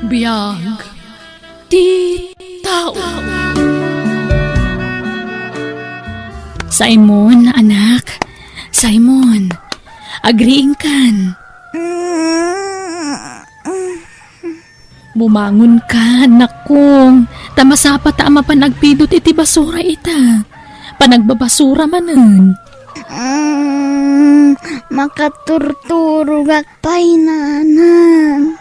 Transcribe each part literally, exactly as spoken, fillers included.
Biag ti tao. Simon, anak. Simon, agriingkan. Bumangonka, anakko. Ta masapata a mapan agpidut iti basura ita. Panagbabasura manen. Mm, makaturturogak pay, nanang.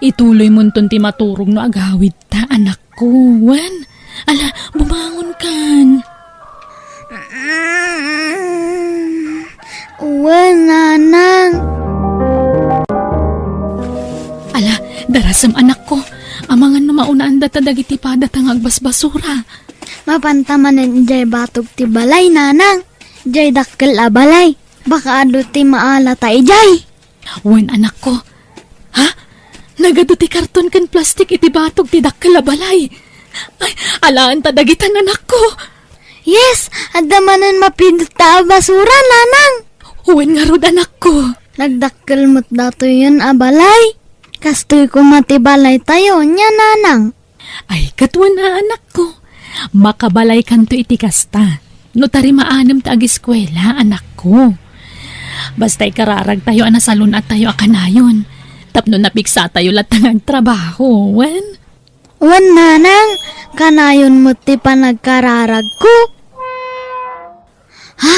Ituloymonton ti maturog no agawidta, anakko. Wen, ala, bumangonkan. Mm, wen, nanang. Ala, darasem, anakko. Amangan no maunaandata dagiti padata nga agbasbasura. Mapanta manen idiay batog ti balay, nanang. Idiay dakkel a balay. Baka adu ti maalata idiay. Wen, anakko. Ha? Nagadu ti karton ken plastik iti batog ti dakkel a balay. Ay, alaenta dagitan, anakko. Yes, adda manen mapidut a basura, nanang. Wen ngarud, anakko. Nagdakkel met datoyen a balay. Kastoy koma ti balaytayo, nia, nanang. Ay, ket wen a, anakko. Makabalaykanto iti kasta. No tarimaannem ta agiskuela, anakko. Basta ikararagtayo a nasalun-attayo a kanayon. Tapno napiksatayo latta nga agtrabaho, wen? Wen, nanang, kanayon met ti panagkararagko. Ha?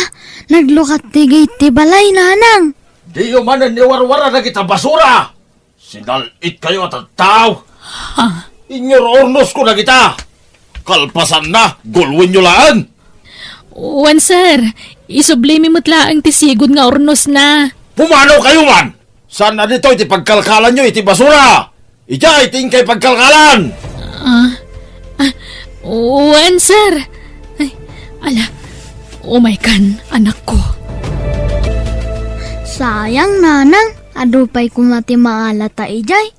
Naglukat ti gate ti balay, nanang. Diyo manen iwarwara dagita basura. Sinal-itkayo a tattao. Ha? Inyururnosko dagita. Kalpasanna, gulwenyo laeng. Wen, sir. Isublimi met laeng ti sigud nga urnosna. Pumanaw kayo man! Saan a ditoy ti pagkalkalanyo iti basura? Idiay ti inkay pagkalkalan! Ah, ah, wen, sir. Ay, ala, umaykan, anakko. Sayang, nanang, adu pay koma ti maalata idiay.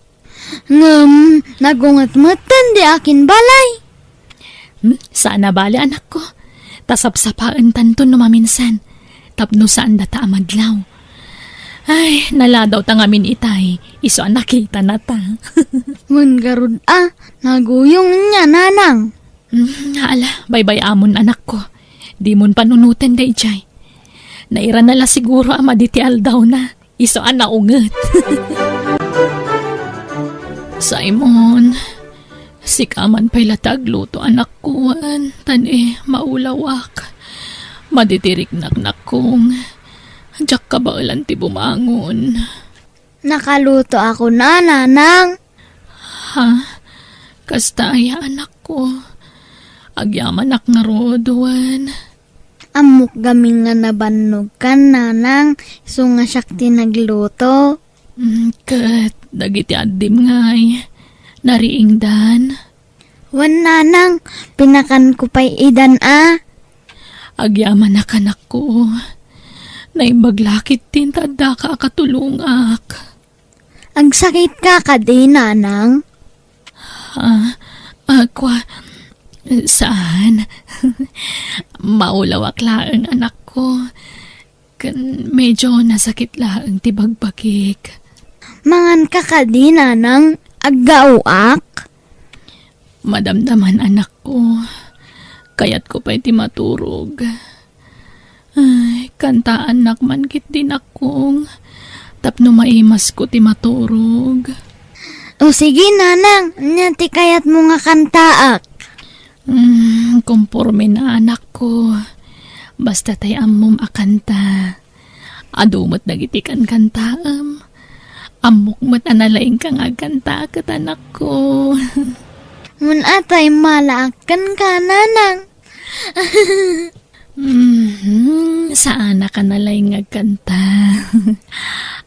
Ngem, nagunget metten di akin balay. Hmm, saan a bale, anakko. Ta sapsapaentanto no maminsan. Tapno saan data a madlaw. Ay, naladawta ngamin itay. Isu a nakitanata. Wen ngarud a, naguyong nia, nanang. Hmm, ala, baybay-amon, anakko. Dimon panunoten daydiay. Nairana la siguro a madi ti aldawna. Isu a naunget. Simon, sika man pay la ti agluto, anakko, wen, ta ni maulawak. Madi ti riknak, nakkong. Diak kabaelan ti bumangon. Nakalutoakon a, nanang. Ha? Kasta aya, anakko? Agyamanak ngarud, wen. Ammok gamin nga nabannogkan, nanang, isu nga siak ti nagluto. Mm, ket dagiti addim ngay, nariingdan? Wen, nanang, pinakanko pay idan a. Agyamanak, anakko. Naimbag la ketdin ta addaka a katulongak. Agsakitka kadi, nanang? Ah, ah, kwa, saan. Maulawak laeng, anakko. Ken medyo nasakit laeng ti bagbagik. Manganka kadi, nanang? Aggaoak? Madamdaman, anakko. Kayatko pay ti maturog. Ay, kantaannak man ketdi, nakkong, tapno maimasko ti maturog. O sige, nanang, ania ti kayatmo nga kantaak? Hmm, komporme na, anakko. Basta tay ammom a kanta. Adu met dagiti kankantaem. Ammok met a nalaingka nga agkanta ket, anakko. Mun-a tay malaak kenka, nanang. Mhm, saanaka nalaing nga agkanta.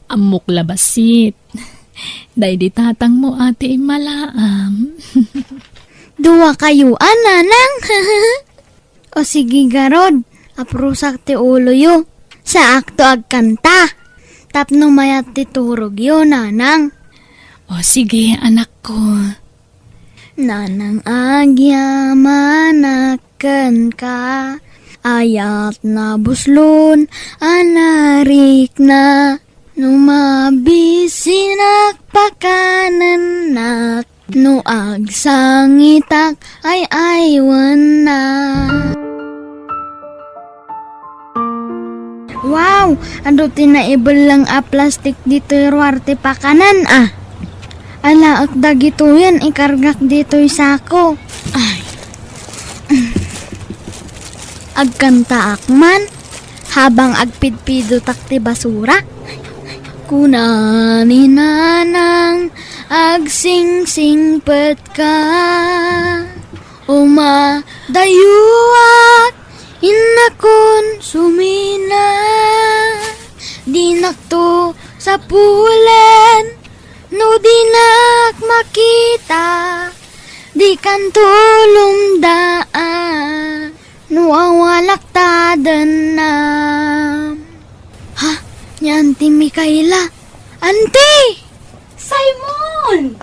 Ammok la bassit. Daydi tatangmo a ti immalaam. Duakayo a, nanang. O sige, garud, aprusak ti uloyo. Saakto agkanta. Tapno mayat ti turogyo, nanang. O sige, anakko. Nanang, agyamanak kenka, ayat nabuslon a narikna. No mabisinak, pakanennak, Agsangitak ay aywanna. Wow! Adu ti naibellang a plastik ditoy ruar ti pakanan, a. Alaek dagitoyen, ikargak ditoy sako. Ay. Agkantaak man, habang agpidpidotak ti basura. Kuna ni Nanang, agsingsingpetka. Umadayuak, innakon sumina. Dinakto sapulen, no dinak makita. Dikan tulongdaan, no awalak ta dennam. Ha? Ni Auntie Micaela? Auntie! Simon!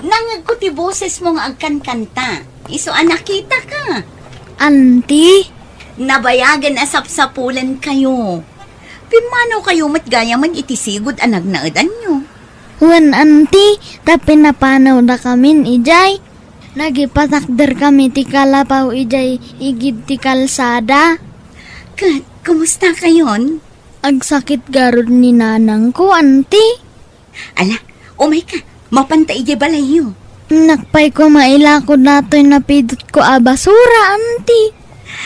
Nangngegko ti bosesmo nga agkankanta. Isu a nakitaka. Auntie? Nabayagen a sapsapulenkayo. Pimmanawkayo met gayamen iti sigud a nagnaedanyo. Wen, Auntie, ta pinapanawdakamin idiay. Nagipatakderkami ti kalapaw idiay igid ti kalsada. Ket, kumustakayon? Agsakit garud ni nanangko, Auntie. Ala, umayka, mapanta idiay balayyo. Nakpay ko mailako datoy napidotko a basura, Auntie.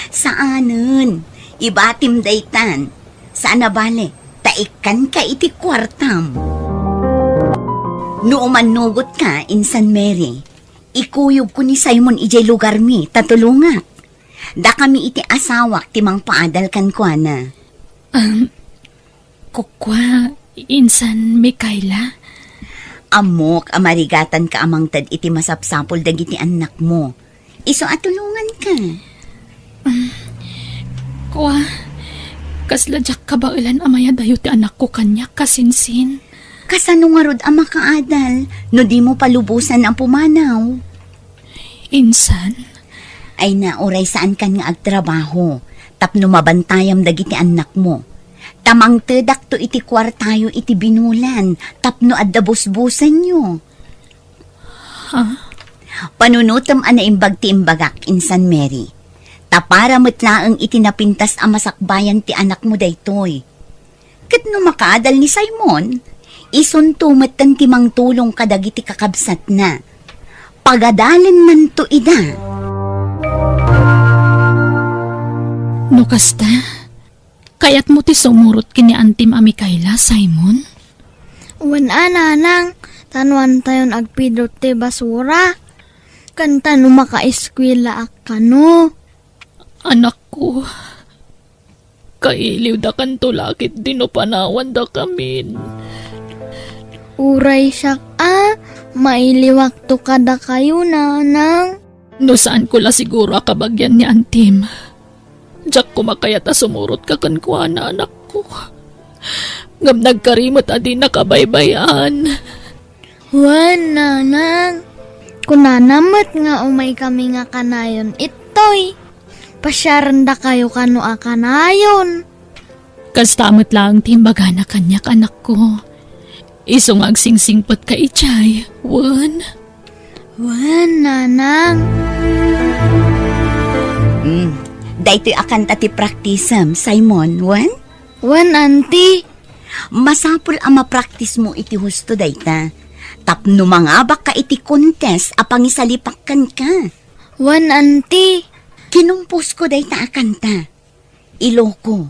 Saanen, ibatim daytan. Saan a bale, ta ikkanka iti kuartam. No umannugotka, insan Mary, ikuyogko ni Simon idiay lugarmi, ta tulongak. Dakami iti asawak ti mangpaadal kenkuana. Um, kukua, insan Micaela? Ammok a marigatanka a mangted iti masapsapul dagiti annakmo. Isu a tulonganka. Um, kua, kasla diak kabaelan a mayadayo ti anakko kaniak, kasinsin. Kasano ngarud a makaadal no dimo palubosan a pumanaw? Insan? Ay na, uray saankan nga agtrabaho, tapno mabantayam dagiti annakmo. Ta mangtedakto iti kuartayo iti binulan, tapno adda busbusenyo. Ha? Panunotem a naimbag ti imbagak, insan Mary. Ta para met laeng iti napintas a masakbayan ti anakmo daytoy. Ket no makaadal ni Simon, isunto metten ti mangtulong kadagiti kakabsatna. Pagadalennanto ida. No kasta, kayatmo ti sumurot ken ni Antim a Micaela, Simon? Wen a, nanang, ta no antayon agpidot ti basura, ken ta no makaeskuelaak kano. Anakko, kailiwdakanto la ketdi no panawandakamin. Uray siak a, mailiwakto kadakayo, nanang. No saanko la siguro a kabagian ni Antim, diak koma kayat a sumurotka kenkuana, anakko. Ngem nagkari met a dinaka baybay-an. Wen, nanang. Kunana met nga umaykami nga kanayon ittoy. Pasiarendakayo kano a kanayon. Kasta met laeng ti imbagana kaniak, anakko. Isu nga agsingsingpetka idiay, wen? Wen, nanang. Hmm. Daytoy a kanta ti praktisem, Simon, wen? Wen, Auntie. Masapul a mapraktismo iti husto dayta. Tapno mangabakka iti contest a pangisalipak kenka. Wen, Auntie. Kinumposko dayta a kanta. Iloko.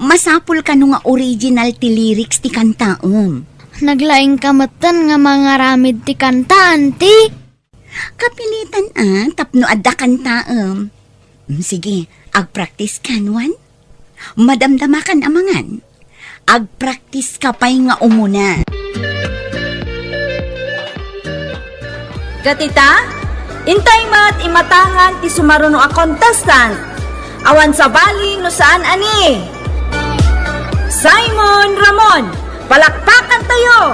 Masapul kano nga original ti lyrics ti kantaem. Naglaingka metten nga mangaramid ti kanta, Auntie. Kapilitan a, tapno adda kantaem. Mm, sige, agpraktis kan, wen? Madamdamakan a mangan. Agpraktis ka pay nga umuna. Ket ita, intay met imatangan ti sumaruno a contestant. Awan sabali no saan a ni Simon Ramon. Palakpakantayo!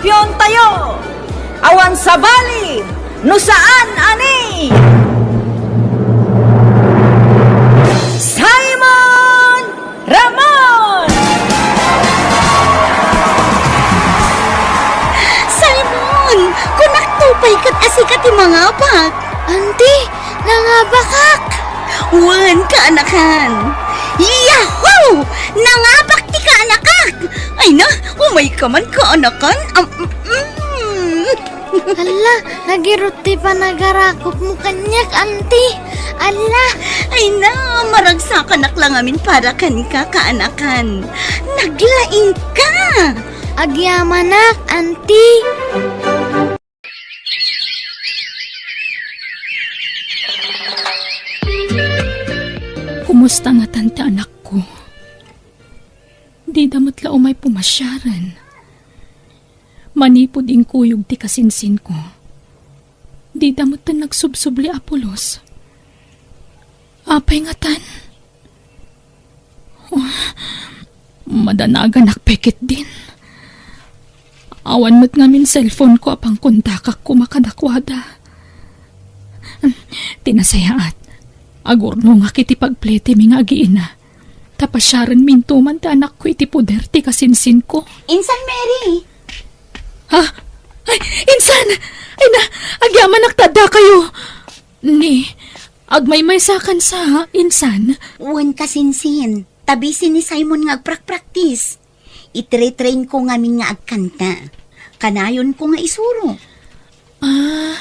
Piontayo, awan sabali no saan a ni Simon Ramon! Simon! Kunak to pay ket a sika ti mangabak. Anti, nangabakak! Wen, kaanakan! Yahoo! Nangabak ti kaanakak! Ay na, umay ka man, kaanakan! Am, mm. Alla, nagirut ti panagarakopmo kaniak, anti. Alla. Ay na, maragsakanak la ngamin para kenka, kaanakan. Naglaingka! Agyamanak, anti. Kumusta ngatan ti anakko? Dida met la umay pumasiaren. Manipud inkuyog ti kasinsinko, dida metten nagsubsubli a pulos. Apay ngatan? Oh, madanaganak pay ketdin. Awan met ngamin cellphone-ko a pangkontakakko kadakuada. Ti nasayaat, agurnongak iti pagpletemi nga agiina. Ta pasiarenminto man ti anakko iti poder ti kasinsinko. Insan, Mary! Ha? Ay, insan! Ay na, agyamanak ta addakayo! Ni, agmaymaysakan sa, insan? Wen, kasinsin, ta busy ni Simon nga agprakpraktis. Itre-train-ko ngamin nga agkanta. Kanayonko nga isuro. Ah,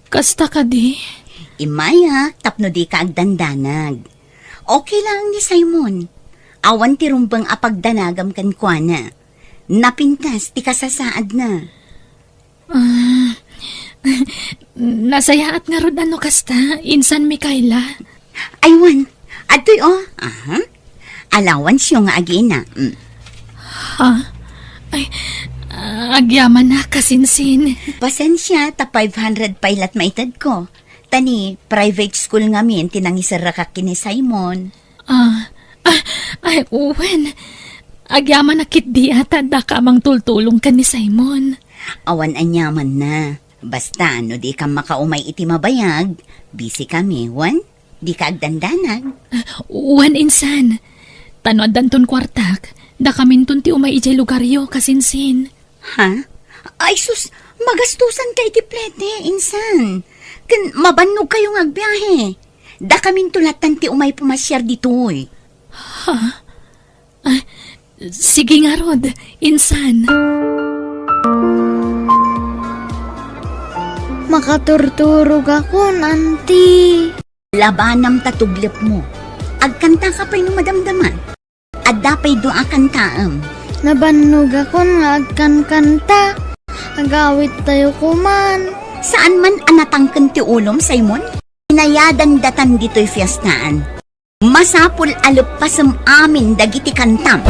kasta kadi? Immayak tapno dika agdandanag. Okay laeng ni Simon. Awan ti rumbeng a pagdanagam kenkuana. Napintas ti kasasaadna. Ah, nasayaat ngarud a no kasta, insan Micaela. Ay, wen, adtoy, oh. Aha. Allowance-yo nga agiina. Mm. Ha? Ay, ah, agyamanak, kasinsin. Pasensia, ta five hundred pay lat maitedko. Ta ni, private school ngamin ti nangiserrakak ken ni Simon. Ah, ah, ay, wen. Agyamanak ketdi a ta addaka a mangtultulong ken ni Simon. Awan aniamanna. Basta, no dika makaumay iti mabayag, busy kami, wen? Dika agdandanag. Ah, wen, insan. Ta no addanton kuartak, dakaminton ti umay idiay lugaryo, kasinsin. Ha? Ay sus, magastusanka iti plete, insan. Ken mabannogkayo nga agbiahe. Dakaminto lattan ti umay pumasiar ditoy. Ha? Ah, sige ngarud, insan. Makaturturogakon, anti. Labanam ta tuglepmo. Agkantaka pay no madamdama. Adda pay dua a kantaem. Nabannogakon nga agkankanta. Agawidtayo koman. Saan man a natangken ti ulom, Simon? Inayadan datan ditoy fiestaan. Masapul a leppasem amin dagiti kantam.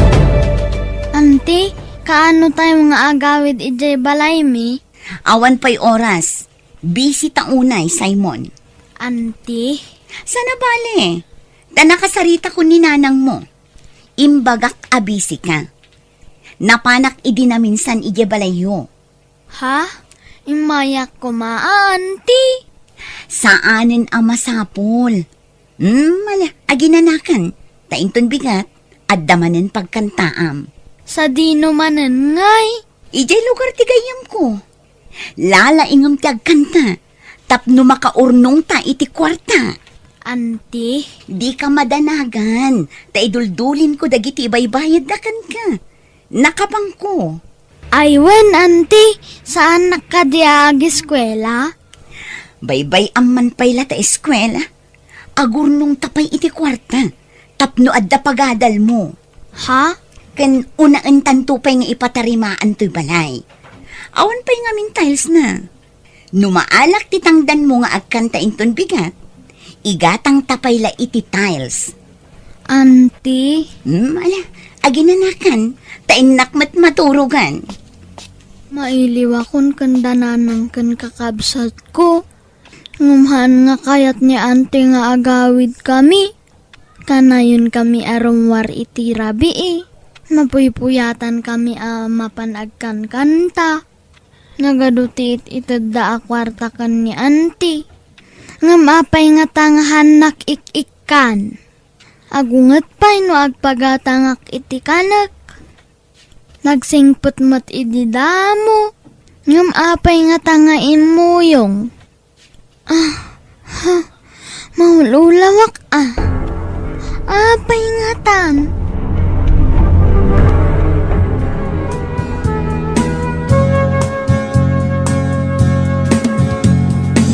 Anti, kaano tayo nga agawid idiay balaymi? Awan pay oras. Busy ta unay, Simon. Anti? Sana bale. Ta nakasaritakon ni nanangmo. Imbagak a busy ka. Napanak idi naminsan idiay balayyo. Ha? Immayak koma a, anti? Saanen a masapul. Hmm, ala, aginanakan. Ta inton bigat, adda manen pagkantaam. Sadino manen ngay? Idiay lugar ti gayyemko. Lalaingem ti agkanta tapno makaurnongta iti kuarta. Anti? Dika madanagan, ta iduldulinko dagiti ibaybayadda kenka. Nakapangko. Ay wen, anti, saannak kadi a agiskuela? Baybay-am man pay la ta eskuela. Agurnongta pay iti kuarta tapno adda pagadalmo. Ha? Ken unaentanto pay nga ipatarimaan toy balay. Awan pay ngamin tiles na. No maalak ti tangdanmo nga agkanta inton bigat, igatangta pay la iti tiles. Anti? Hmm, ala, aginanakan, ta innak met maturogan. Mailiwakon ken dananang ken kakabsatko. Ngem haan nga kayat ni anti nga agawidkami. Kanayonkami a rummuar iti rabii. Mapuypuyatankami a mapan agkankanta. Nagadu ti it-itedda a kuarta ken ni Auntie. Ngem apay ngata nga haannak ik-ikkan? Agunget pay no agpagatangak iti kanek. Nagsingpet met idi damo. Ngem apay ngata nga immuyong? Ah, ha, maululawak, ah. Apay ngatan?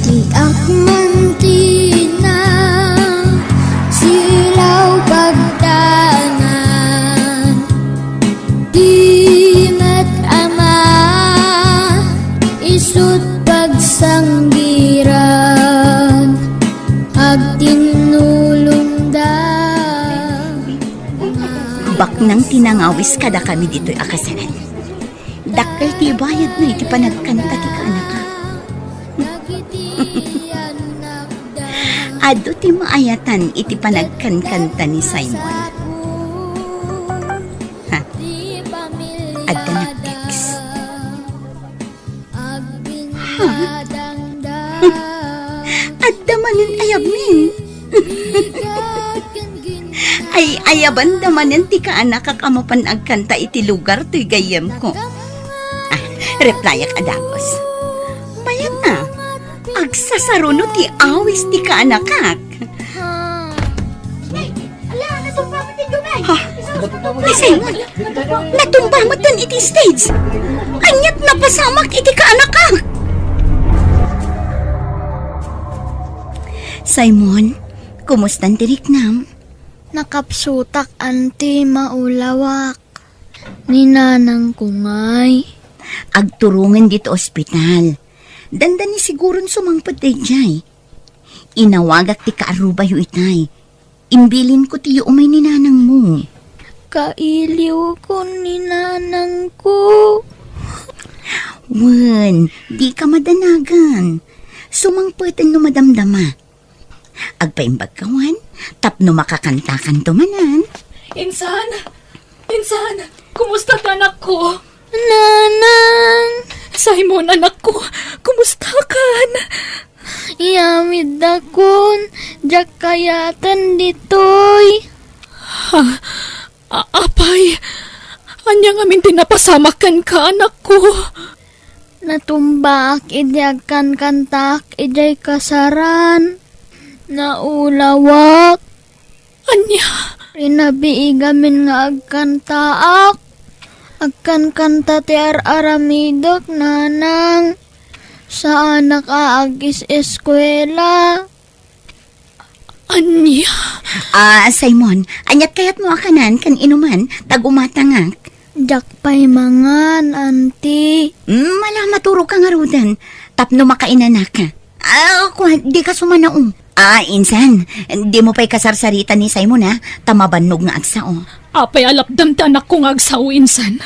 Diak man tinasilaw pagdanan. Di met ama, isut pagsanggiran, agtinnulongda. Baknang ti nangawis kadakami ditoy a kasalan. Dakkel ti ibayadna iti panagkanta ti kaanakak. Adu ti maayatan iti panagkankanta ni Simon. Ha? Adda nag-text. Ha? Adda manen ayabmin. Ay, ayabanda manen ti kaanakak a mapan agkanta iti lugar toy gayyemko. Ah, replyak a dagus. Mayat a, agsasaruno ti awis ti kaanakak. Ala, natumba met ti gumay. Ha? Ni Simon, natumba met iti stage. Aniat napasamak iti kaanakak? Simon, kumustan ti riknam? Nakapsutak, Auntie, maulawak. Ni nanangko ngay? Agturongen ditoy ospital. Dandani siguron sumangpet daydiay. Inawagak ti kaarrubayo itay. Imbilinko ti umay ni nanangmo. Kailiwkon ni nanangko. Wen, dika madanagan. Sumangpeten no madamdama. Agpaimbagka, wen, tapno makakantakanto manen. Insan! Insan! Kumusta ti anakko? Nanang! Simon, anakko, kumustakan? Iyamiddakon, diak kayaten ditoy. Ha? A-, apay, ania ngamin ti napasamak kenka, anakko? Natumbaak idi agkankantaak idiay kasaran. Naulawak. Ania? Rinabii gamin nga agkantaak. Agkankanta ti ar-aramidek, nanang. Saanak a agis-eskuela. Ania? Ah, Simon, aniat kayatmo a kanan ken inuman, ta gumatangak? Diak pay mangan, Auntie. Mm, ala, maturogka ngaruden, tapno makainanaka. Ah, kua, dika sumanaom. Ah, insan, dimo pay kasarsarita ni Simon, ha? Ta mabannog nga agsao. Apay a lapdam ti anakko nga agsao, insan?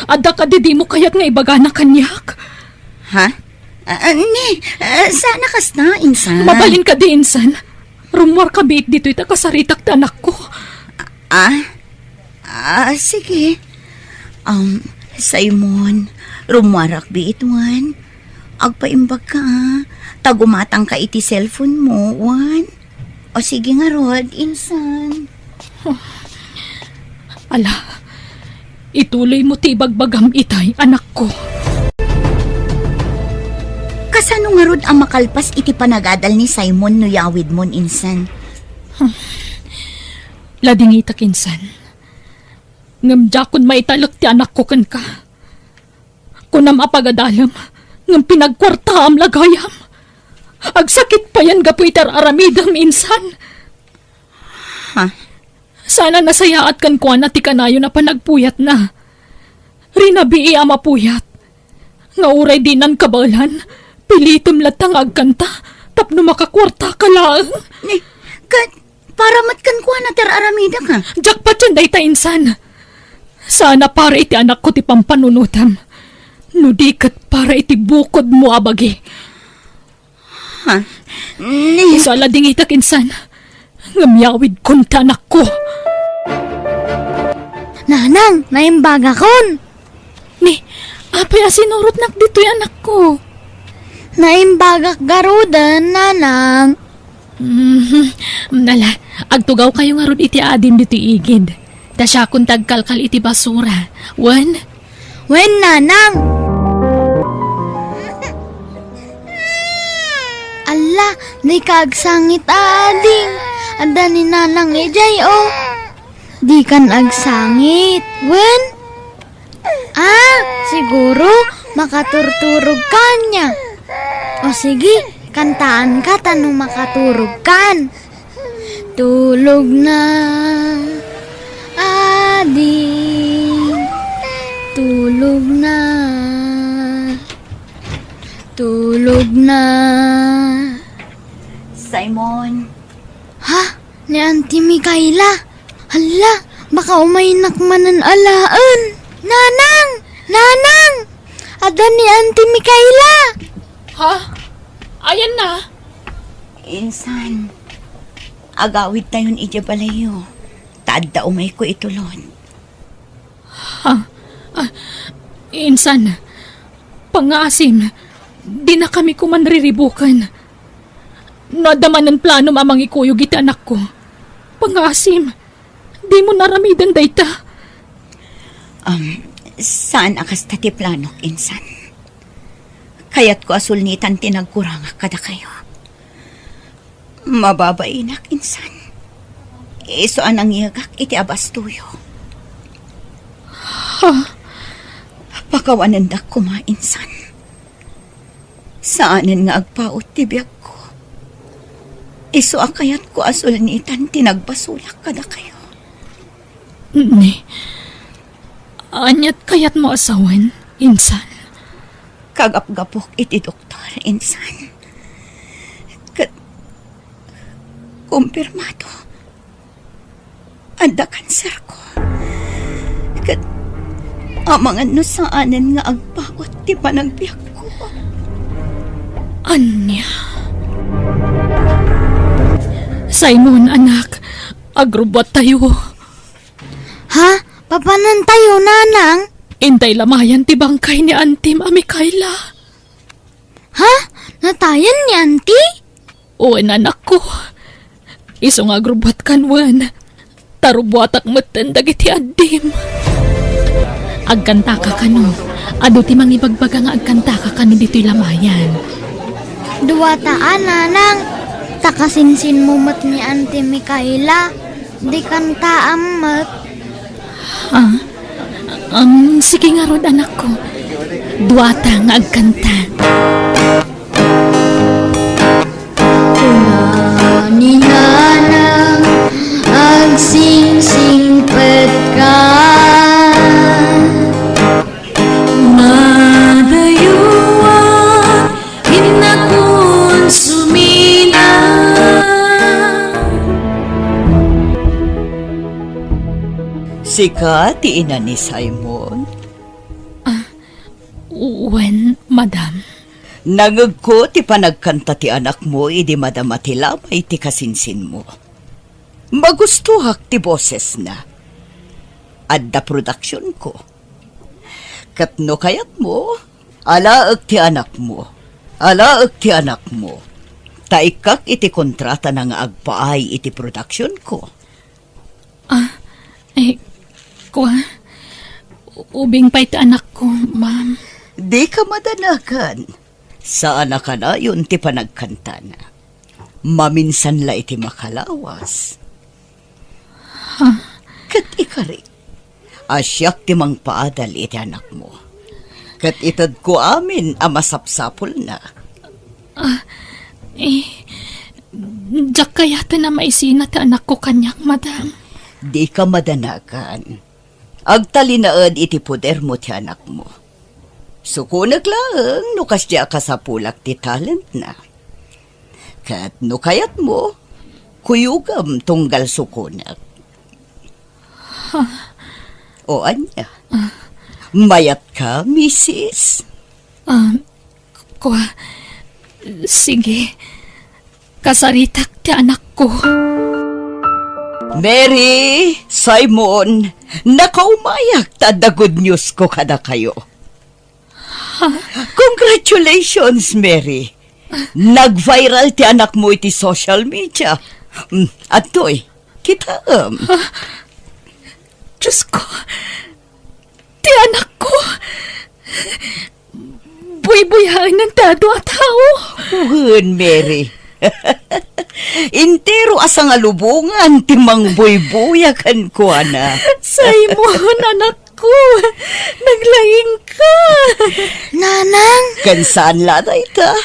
Adda kadi dimo kayat nga ibagana kaniak? Ha? Ah, ah, ni, ah, saan a kasta, insan? Mabalin kadi, insan? Rummuarka biit ditoy ta kasaritak ti anakko. Ah? Ah, sige. Um, Simon, rummuarak biit, wen. Agpaimbagka, ah. Ta gumatangka iti cellphone mo, wen. O sige ngarud, insan. Ala, ituloymo ti ibagbagam itay, anakko. Kasano ngarud a makalpas iti panagadal ni Simon no yawidmon, insan? Ladingitak, insan. Ngem diakon maitalek ti anakko kenka. Kunam a pagadalem, ngem pinagkuartaam la gayam. Agsakit payen gapu iti ar-aramidem, insan. Ha? Saan a nasayaat kenkuana ti kanayon a panagpuyatna. Rinabii a mapuyat. Nga uray dinan kabaelan, pilitem latta nga agkanta tapno makakuartaka laeng. Ni, ket para met kenkuana ti ar-aramidek, ha? Diak patien dayta, insan. Saan a para iti anakko ti pampanunotem, no di ket para iti bukodmo a bagi. Ha? Ni- Isu a ladingitak, insan. Ngem yawidkon ti anakko. Nanang, naimbagakon. Ni, apay a sinurotnak ditoy, anakko? Naimbagak garuden, nanang. Mhm. Nala, agtugawkayo ngarud iti adim ditoy igid. Ta siakon ti agkalkal iti basura. Wen? Wen, nanang. Alla, dika agsangit a ading. Adda ni nanang idiay, o. Dikan agsangit. Wen? Ah, siguro, makaturturog ka ania. O sige, kantaanka ta no makaturog kan. Tulog na, ading. Tulog na. Tulog na. Simon. Ha? Ni Auntie Micaela? Hala, baka umaynak manen alaen. Nanang! Nanang! Adda ni Auntie Micaela! Ha? Ayanna? Insan, agawidtayon idiay balayyo. Ta adda umayko itulon. Ha? Ah, insan, pangngaasim, dinakami koman riribuken. No adda manen planom a mangikuyog iti anakko, pangngaasim, dimo aramiden dayta. Um, saan a kasta ti planok, insan. Kayatko a sulnitan ti nagkurangak kadakayo. Mababainak, insan. Isu a nangyegak iti abastoyo. Ha? Pakawanendak koma, insan. Saanen nga agpaut ti biagko. Isu a kayatko a sulnitan ti nagbasolak kadakayo. Ni, aniat kayatmo a sawen, insan? Kagapgapok iti doktor, insan. Ket kumpirmado, adda kanserko. Ket amangan no saanen nga agpaut ti panagbiagko. Ania? Simon, anak, agrubbuattayo. Ha? Papanantayo, nanang? Intay lamayan ti bangkay ni Antim a Mikaela. Ha? Natayan ni Anti? Wen, anakko. Isu nga agrubbuatkan wen. Ta rubbuatak metten dagiti addim. Agkantaka kano. Adu ti mangibagbaga nga agkantaka kano ditoy lamayan. Duata a, nanang. Ta kasinsinmo met ni Anti Mikaela. Dikan taam met. Ah, um, sige ngarud, anakko. Duata nga agkanta. Kuna ni Nanang, agsingsingpet ka. Madayuan, innakunsumina. Sika ti ina ni Simon? Ah, wen, madam. Nangegko ti panagkanta ti anakmo idi madama ti lamay ti kasinsinmo. Magustoak ti bosesna. Adda produksionko. Ket no kayatmo, alaek ti anakmo. Alaek ti anakmo. Ta ikkak iti kontratana nga agpaay iti produksionko. Ah, eh, kua, ubing pay ti anakko, ma'am. Dika madanagan. Saan a kanayon ti panagkantana. Maminsan la iti makalawas. Ha? Ket ikari, a siak ti mangpaadal iti anakmo. Ket itedko amin a masapsapulna. Ah, eh, diak kayaten a maisina ti anakko kaniak, madam. Dika madanagan. Agtalinaed iti podermo ti anakmo. Sukonek laeng no kasdi a kasapulak ti talentna. Ket no kayatmo, kuyogem tunggal sukonek. Ha? O ania? Ah. Mayatka, misis? Ah, kua, sige. Kasaritak ti anakko. Mary, Simon, Nakaumayak ta adda good news ko kadakayo. Congratulations, Mary. Nag-viral ti anakmo iti social media. Mm, adtoy, kitaem. Diyos ko, ti anakko. Buybuyaennan ti adu a tao. Wen, Mary. Entero a sangalubongan ti mangbuybuya kenkuana. Saymon, anakko. Naglaingka. Nanang. Ken saan la dayta.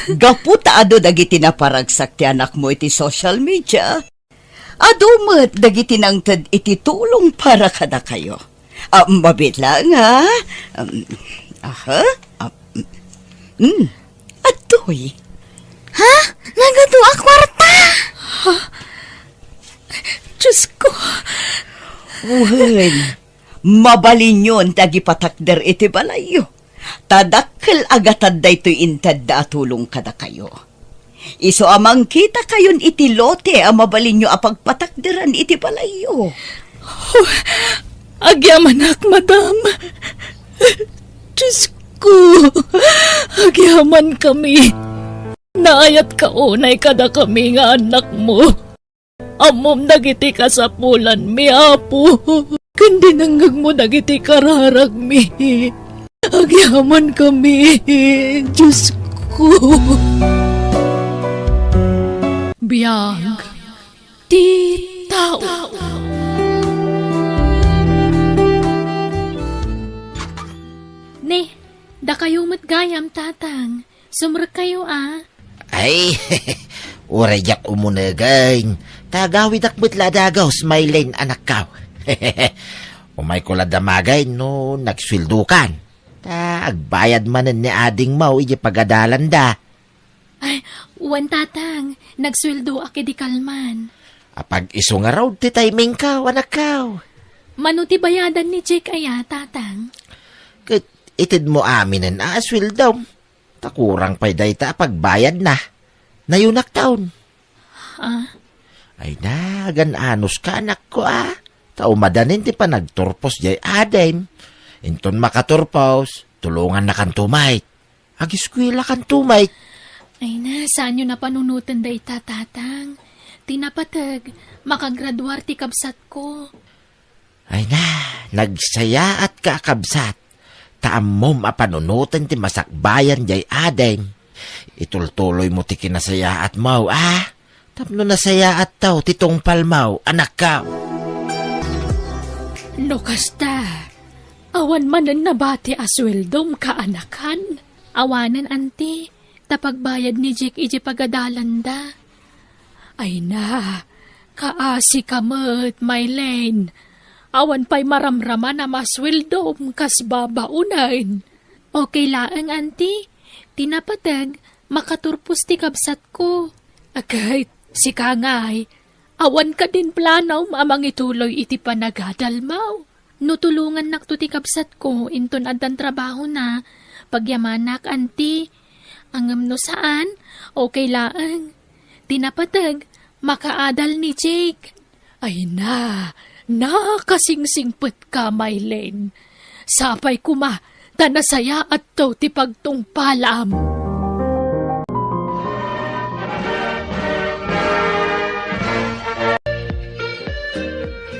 Gapu ta adu dagiti naparagsak ti anakmo iti social media, adu met dagiti nangted iti tulong para kadakayo. Ah, mabiit laeng, ha? Um, aha? Ah, mm, adtoy. Ha? Nagadu a kwarta? Diyos ko. Wen, mabalinyon ti agipatakder iti balayyo. Ta dakkel a gatad daytoy intedda a tulong kadakayo. Isu a mangkitakayon iti lote a mabalinyo a pagpatakderan iti balayyo. Oh, agyamanak, madam. Diyos ko, agyamankami. Naayatka unay kadakami nga annakmo. Ammom dagiti kasapulanmi, Apo, ken dinengngegmo dagiti kararagmi. Agyamankami, Diyos ko. Biag ti tao. Ne, dakayo met gayam, Tatang. Sumrekkayo, a. Ay, uray diak umunegen. Ta agawidak met la a dagus, Maylin, anakkaw. Umayko la damagen no nagsueldokan. Ta agbayad manen ni adingmo idiay pagadalanda. Ay, wen, Tatang, nagsueldoak idi kalman. Apag-isu ngarud ti timingkaw, anakkaw. Mano ti bayadan ni Jake aya, Tatang? Ket itedmo aminen a sueldom. Ta kurang pay dayta a pagbayadna. Nayunak taon. Ah? Ay, nagan-anos ka, anakko, a. Ta umadanin ti panagturpos diay adim. Inton makaturpos, tulongannakanto met. Agiskuelakanto met. Ay na, saanyo napanunoten dayta, Tatang. Ti napateg, makagraduar ti kabsatko. Ay na, nagsayaatka a kabsat, ta ammom a panunoten ti masakbayan diay adim. Itultuloymo ti kinasayaatmo, a? Tapno nasayaattaw ti tungpalmo, anakko. No kasta, awan manen nabati a sueldom, kaanakan? Awanen, anti, ta pagbayad ni Jake idiay pagadalanda. Ay na, kaasika met, Maylin. Awan pay maramraman a masueldom kas babaonen. Okay laeng, anti. Ti napateg, makaturpos ti kabsatko. Ket sika ngay, awan kadin planom a mangituloy iti panagadalmo? No tulongannakto ti kabsatko inton addan trabahona, pagyamanak, anti. Ngem no saan, okay laeng. Ti napateg, makaadal ni Jake. Ay na, nakasingsingpetka, Maylin. Sapay koma ta nasayaatto ti pagtungpalam.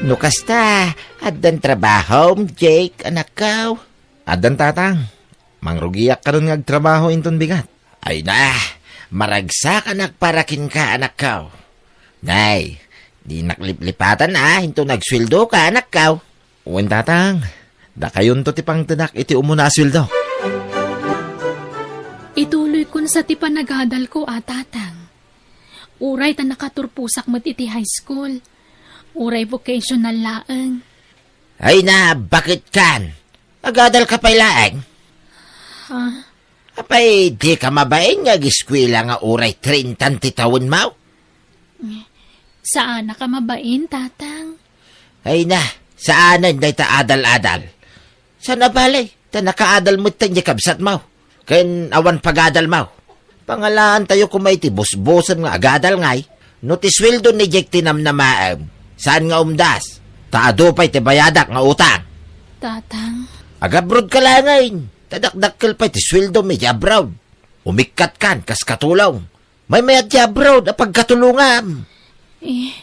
No kasta, addan trabahom, Jake, anakko? Addan, Tatang. Mangrugiak kadon nga agtrabaho inton bigat. Ay na, maragsakanak para kenka, anakko. Nay, dinak liplipatan a inton agsueldoka, anakko. Wen, Tatang, dakayonto ti pangtedak iti umuna a sueldo. Ituloykon sa ti panagadalko a, Tatang. Uray ta nakaturposak met iti high school. Uray vocational laeng. Ay na, bakit kan? Agadalka pay laeng? Ha? Apay, dika mabain nga agiskuela nga uray trinta ti tawenmo? Saanak a mabain, Tatang. Ay na, saanen dayta adal-adal. Saan a bale, ta nakaadal metten ti kabsatmo, ken awan pagadalmo. Pangalaantayo koma iti busbusem nga agadal ngay, no ti sueldo ni Jake ti namnamaem, saan nga umdas. Ta adu pay ti bayadak nga utang. Tatang. Agabrodka laengen, ta dakdakkel pay ti sueldom iti abroad. Umikkat kan kas katulong. Maymayat ti abroad a pagkatulongam. Eh,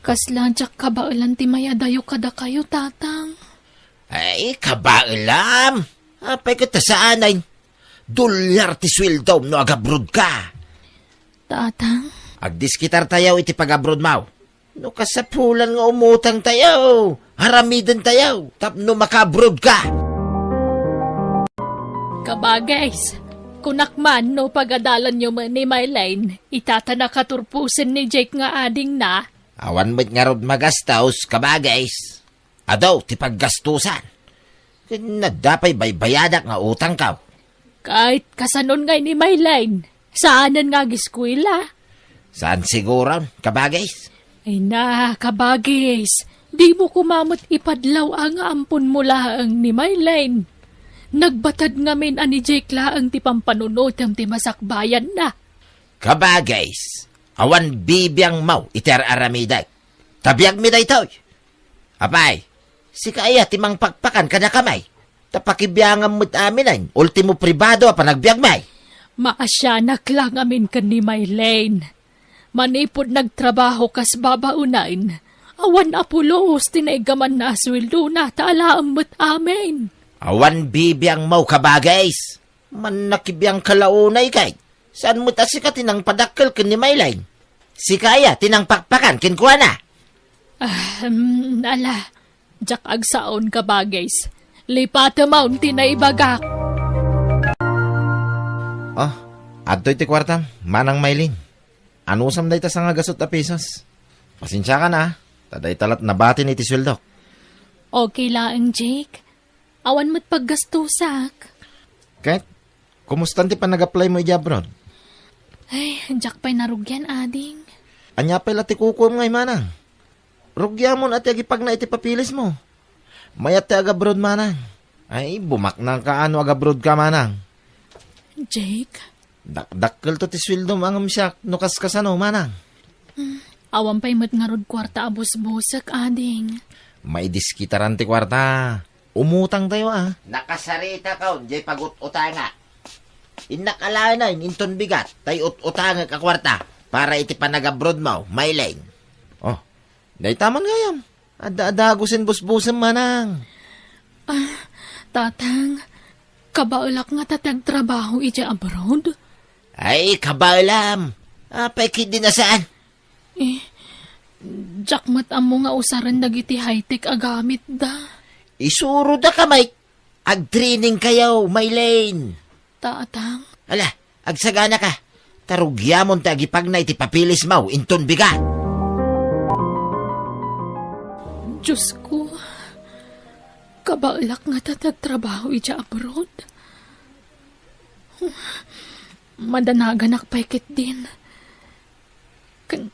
kasla diak kabaelan ti mayadayo kadakayo, Tatang. Ay, kabaelam? Apay ket ta saanen? Dolyar ti sueldom no agabrodka. Tatang? Agdiskitartayo iti pagabrodmaw. No kasapulan nga umutangtayo, aramidentayo tapno makaabrodka. Kabagis, kunak man no pagadalanyo met ni Mylene, ita ta nakaturposen ni Jake nga adingna. Awan met ngarud magastos, kabagis. Adu ti paggastusan. Ken adda pay baybayadak nga utangko. Ket kasanon ngay ni Mylene? Saanen nga agiskuela? Saan siguron, kabagis? Ay na, kabagis. Dimo koma met ipadlaw a nga amponmo laeng ni Mylene. Nagbatad ngamin a ni Jake laeng ti pampanunotem ti masakbayanna. Kabagis, awan bibiangmo iti ar-aramidek. Ta biagmi daytoy. Apay, sika aya ti mangpakpakan kadakami? Ta pakibiangam met aminen, ultimo pribado a panagbiagmi. Maasianak la ngamin ken ni Mylene. Manipud nagtrabaho kas babaonen, awan a pulos ti naiggamanna a sueldona ta alaem met amin. Awan bibiangmo, kabagis. Mannakibiangka la unay ket. Saan met a sika ti nangpadakkel ken ni Mylene? Sika aya ti nangpakpakan kenkuana? Ah, em, ala, diak agsaon, kabagis. Lipatem ti naibagak. Ah, adtoy ti kuartam, Manang Mylene. Anusam dayta sangagasut a pesos? Pasensiakan a, ta dayta lat nabatin iti sueldok. Okay laeng, Jake. Awan met paggastusak. Ket, kumustan ti panag-apply mo idiay abroad? Ay, diak pay narugian, ading. Ania pay la ti kukuem ngay, manang? Rugiamon a ti agipagna iti papeles mo. Mayat ti agabroad, manang. Ay, bumaknang ka no agabroad ka, manang. Jake? Dakdakkelto ti sueldom ngem siak no kaskasano, manang. Hmm, awan pay met ngarud kuarta a busbusek, ading. Maidiskitaran ti kuarta. Umutangtayo a. Nakasaritakon diay pagut-utangak. Innak alaenayen inton bigat tay ut-utangek a kuarta para iti panagabrodmo, Mylene. Oh, dayta man gayam. Adda a dagusen busbusem, manang. Ah, Tatang, kabaelak ngata ti agtrabaho idiay abroad? Ay, kabaelam. Apay ketdin a saan? Eh, diak met ammo nga usaren dagiti high-tech a gamitda. Isurodakami. Agtrainingkayo, Mylene. Tatang. Ala, agsaganaka. Ta rugiamon ti agipagna iti papelesmo inton bigat. Diosko, kabaelak ngata ti agtrabaho idiay abroad. Madanaganak pay ketdin. Ken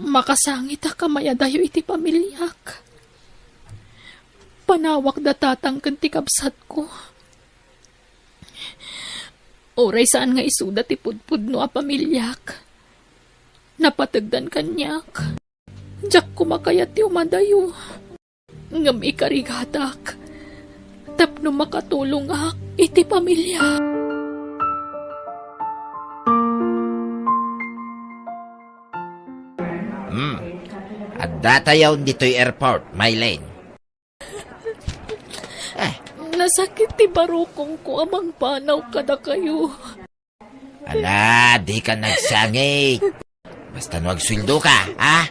makasangitak a mayadayo iti pamiliak. Panawak da Tatang ken ti kabsatko. Uray saan nga isuda ti pudpudno a pamiliak, napategdan kaniak. Diak koma kayat ti umadayo. Ngem ikarigatak tapno makatulongak iti pamiliak. Hmm. Addatayon ditoy airport, Mylene. Eh. Nasakit ti barukongko a mangpanaw kadakayo. Ala, dika nagsangit. Basta no agsueldoka, ha?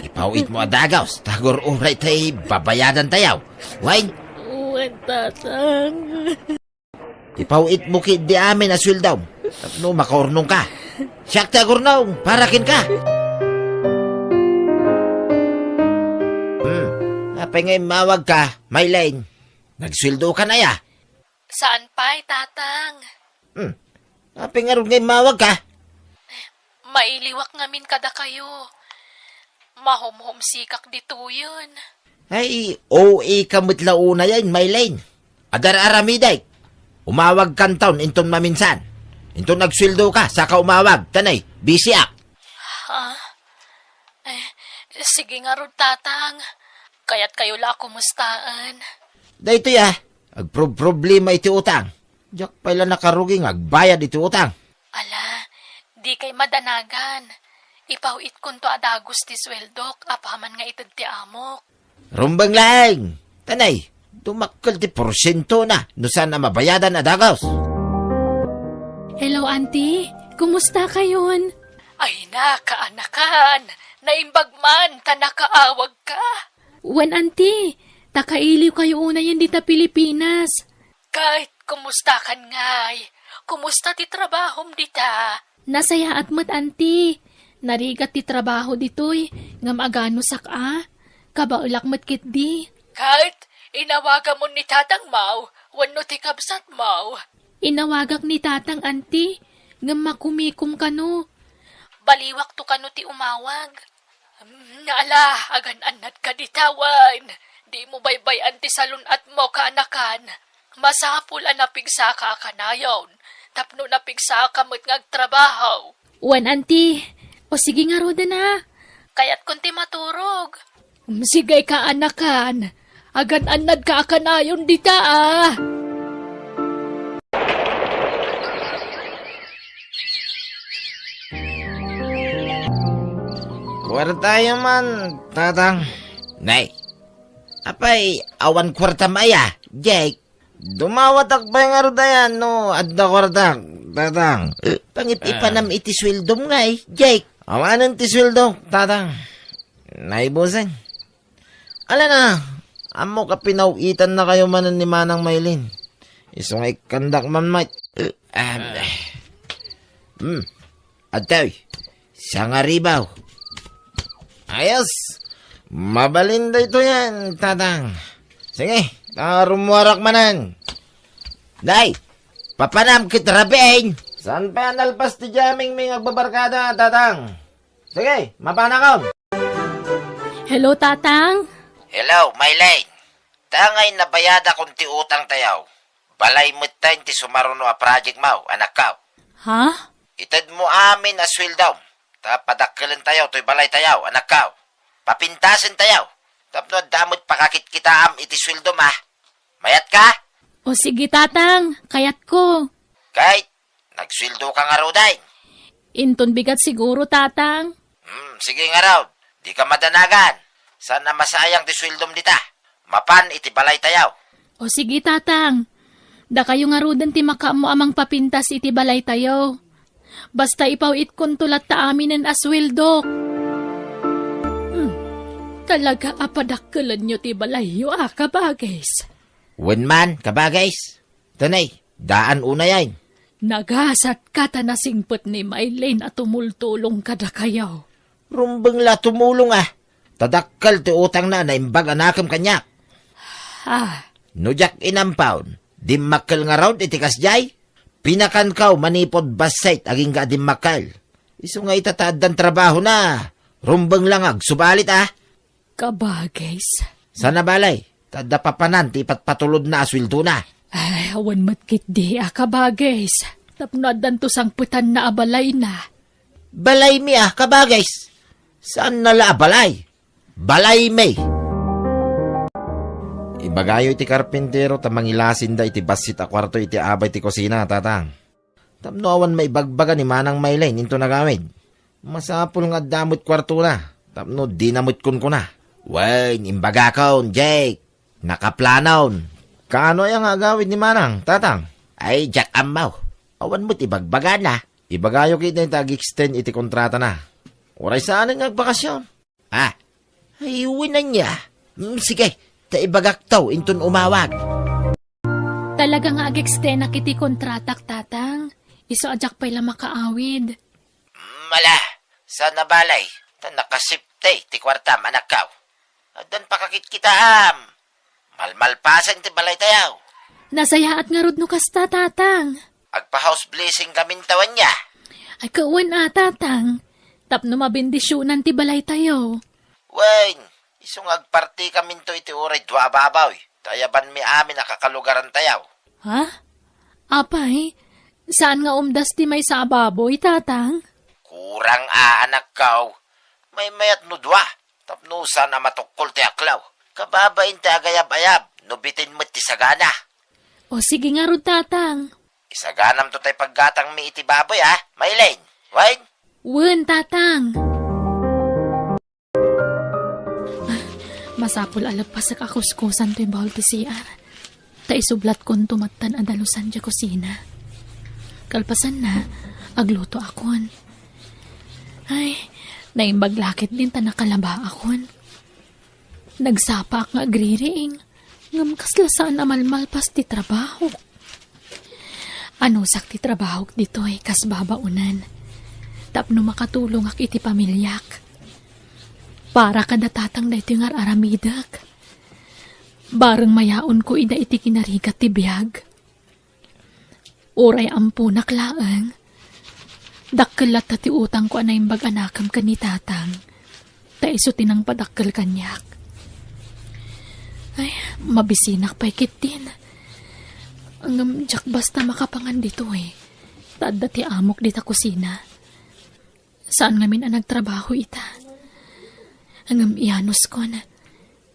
Ipaw-itmo a dagus, ta agur-uray tay babayadantayo. Wen? Wen, Tatang. Ipaw-itmo ketdi amin a sueldom. Tapno makaurnongka. Siak ti agurnong, para kenka. Hmm, apay nga immawagka, Mylene? Nagsueldokan aya? Saan pay, Tatang. Hmm, apay ngarud nga immawagka? Mailiwak ngamin kadakayo. Mahumhumsikak ditoyen. Ay, O A ka met la unayen, Mylene. Agar-aramidek. Umawagkanton inton maminsan. Inton agsueldoka, saka umawag. Tanay, busyak. Ha? Eh, Sige ngarud, Tatang. Kayatkayo la a kumustaen. Daytoy, a, agproproblema iti utang. Diak pay la nakarugi nga agbayad iti utang. Ala, dikay madanagan. Ipaw-itkonto a dagus ti sueldok apaman nga ited ti amok. Rumbeng laeng! Tanay, dumakkel ti porsientona no saan a mabayadan a dagus. Hello, Auntie. Kumusta kayon? Ay, nakaanakan. Naimbag man ta nakaawag ka. Wen, Auntie, ta kailiw kayo unayen dita Pilipinas. Kayat, kumusta kan ngay? Kumusta ti trabahom dita? Nasayaat met, Auntie. Narigat ti trabaho ditoy, ngem aganusak a. Kabaelak met ketdi. Kayat, inawagamon ni tatangmo wenno ti kabsatmo? Inawagak ni Tatang, Auntie, ngem makumikom kano. Baliwakto kano ti umawag. Mm, ala, agan-annadka dita wen. Dimo baybay-an ti salun-atmo, kaanakan. Masapul a napigsaka a kanayon, tapno napigsaka met nga agtrabaho. Wen, Auntie. O sige ngaruden a. Kayatkon ti maturog. Mm, sige, kaanakan. Agan-annadka a kanayon dita a. Kuartayo man, Tatang. Nay, apay, awan kuartam aya, Jake? Dumawatak pay ngarud aya no adda kuartak, Tatang. Pangip-ipanam iti sueldom ngay, Jake. Awanen ti sueldok, Tatang. Naibusen. Ala na, ammok a pinaw-itannakayo manen ni Manang Maylin. Isu nga ikkandak man met. Ah, hmm. Adtoy, sangaribaw. Ayos. Mabalin daytoyen, Tatang. Sige, ta rummuarak manen. Nay, papanam ket rabiin. Saan pay a nalpas ti jamming mi nga agbabarkada, Tatang? Sige, mapanakon. Hello, Tatang. Hello, Maylin. Ta ngay nabayadakon ti utangtayo. Balay metten ti sumaruno a projectmo, anakko. Ha? Itedmo amin a sueldom, ta padakkelentayo toy balaytayo, anakko. Papintasentayo, tapno adda met pakakitkitaam iti sueldom a. Mayatka? O sige, Tatang, kayatko. Kayat, nagsueldoka ngaruden? Inton bigat siguro, Tatang. Hmm, sige ngarud, dika madanagan. Saan a masayang ti sueldom dita. Mapan iti balaytayo. O sige, Tatang. Dakayo ngaruden ti makaammo a mangpapintas iti balaytayo. Basta ipaw-itkonto latta aminen a sueldok. Hmm. Talaga a padakkelenyo ti balayyo a, kabagis. Wen man, kabagis. Tanay, daan unayen. Nagasatka ta nasingpet ni Maylin a tumultulong kadakayo. Rumbeng la tumulong a. Ta dakkel ti utangna a naimbag a nakem kaniak. Ah. No diak inampaw, dimmakkel ngarud iti kasdiay. Pinakanko manipud bassit agingga a dimmakkel. Isu nga ita ta addan trabahona, rumbeng la nga agsubalit a. Kabagis. Saan a balay, ta adda papanan ti ipatpatulodna a sueldona. Ay, awan met ketdi a kabagis. Tapno addanto sangpetanna a balayna. Balaymi a kabagis. Saanna la a balay. Balaymi. Ibagayo iti karpintero ta mangilasinda iti bassit a kuarto iti abay ti kusina, Tatang. Tapno awan maibagbaga ni Manang Maylin inton agawid. Masapul nga adda met kuartona, tapno dina met kunkuna. Wen, imbagakon, Jake. Nakaplanon. Kaano aya nga agawid ni Manang, Tatang? Ay, diak ammo. Awan met ibagbagana. Ibagayo ketdi ta ag-extend iti kontratana. Uray saanen nga agbakasyon. Ah, ay, wen ania. Mm, sige, ta ibagakto inton umawag. Talaga nga ag-extendak iti kontratak, Tatang. Isu a diak pay la makaawid. Mm, ala, saan a balay, ta nakasipte ti kuartam, anakko. Addan pakakitkitaam. Malmalpasen ti balaytayo. Nasayaat ngarud no kasta, Tatang. Agpa-house blessing kaminto ania? Ay, kawan a, Tatang. Tapno mabendisionan ti balaytayo. Wen, isu nga agparti kaminto iti uray dua a baboy, ta ayabanmi amin a kakalugarantayo. Ha? Apay, saan nga umdas ti maysa a baboy, Tatang? Kurang a, anakko. Maymayat no dua. Tapno saan a matukkol ti aklaw. Kababain ti agayab-ayab, no bitin met ti sagana. O sige ngarud, Tatang. Isaganamto tay paggatangmi iti baboy, a, Maylene? Wen? Wen, Tatang. Masapul a leppasek a kuskusan toy bahul ti C R. Ta isublatkonto mattan a dalusan diay kusina. Kalpasanna, aglutoakon. Ay, naimbag la ketdin ta nakalabaakon. Nagsapaak nga agririing, ngem kasla saan a malmalpas ti trabahok. Anusak ti trabahok ditoy kas babaonen, tapno makatulongak iti pamiliak. Para kada Tatang daytoy nga ar-aramidek. Bareng mayaonko ida iti kinarigat ti biag. Uray amponak laeng, dakkel latta ti utangko a naimbag a nakem ken ni Tatang, ta isu ti nangpadakkel kaniak. Ay, mabisinak pay ketdin. Ngem diak basta makapangan ditoy, ta adda ti amok dita kusina. Saan ngamin a nagtrabaho ita. Ngem iyanuskon,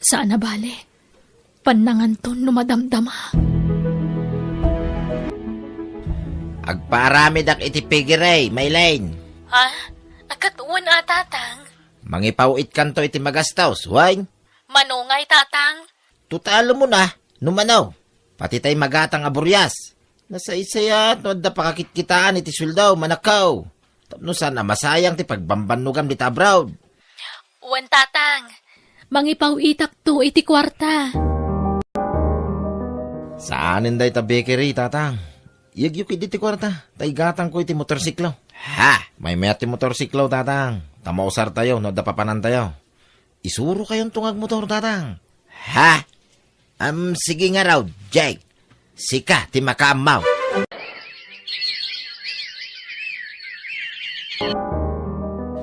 saan a bale. Pannanganton no madamdama. Agpaaramidak iti piggery, Maylene. Ha? Ket wen a, Tatang? Mangipaw-itkanto iti magastos, wen? Mano ngay, Tatang? Tutalem na, no mano. Pati tay magatang a burias. Nasaysayaat no adda pakakitkitaan iti sueldo, manakkaw. Tapno saan a masayang ti pagbambannogam dita abroad. Wen, Tatang. Mangipaw-itakto iti kuarta. Saanen dayta bakery, Tatang. Iyegyo ketdi ti kuarta, ta igatangko iti motorsiklo. Ha? Maymayat ti motorsiklo, Tatang. Ta mausartayo no adda papanantayo. Isurokayonto nga agmotor, Tatang. Ha? Am, sige ngarud, Jake. Sika ti makaammo.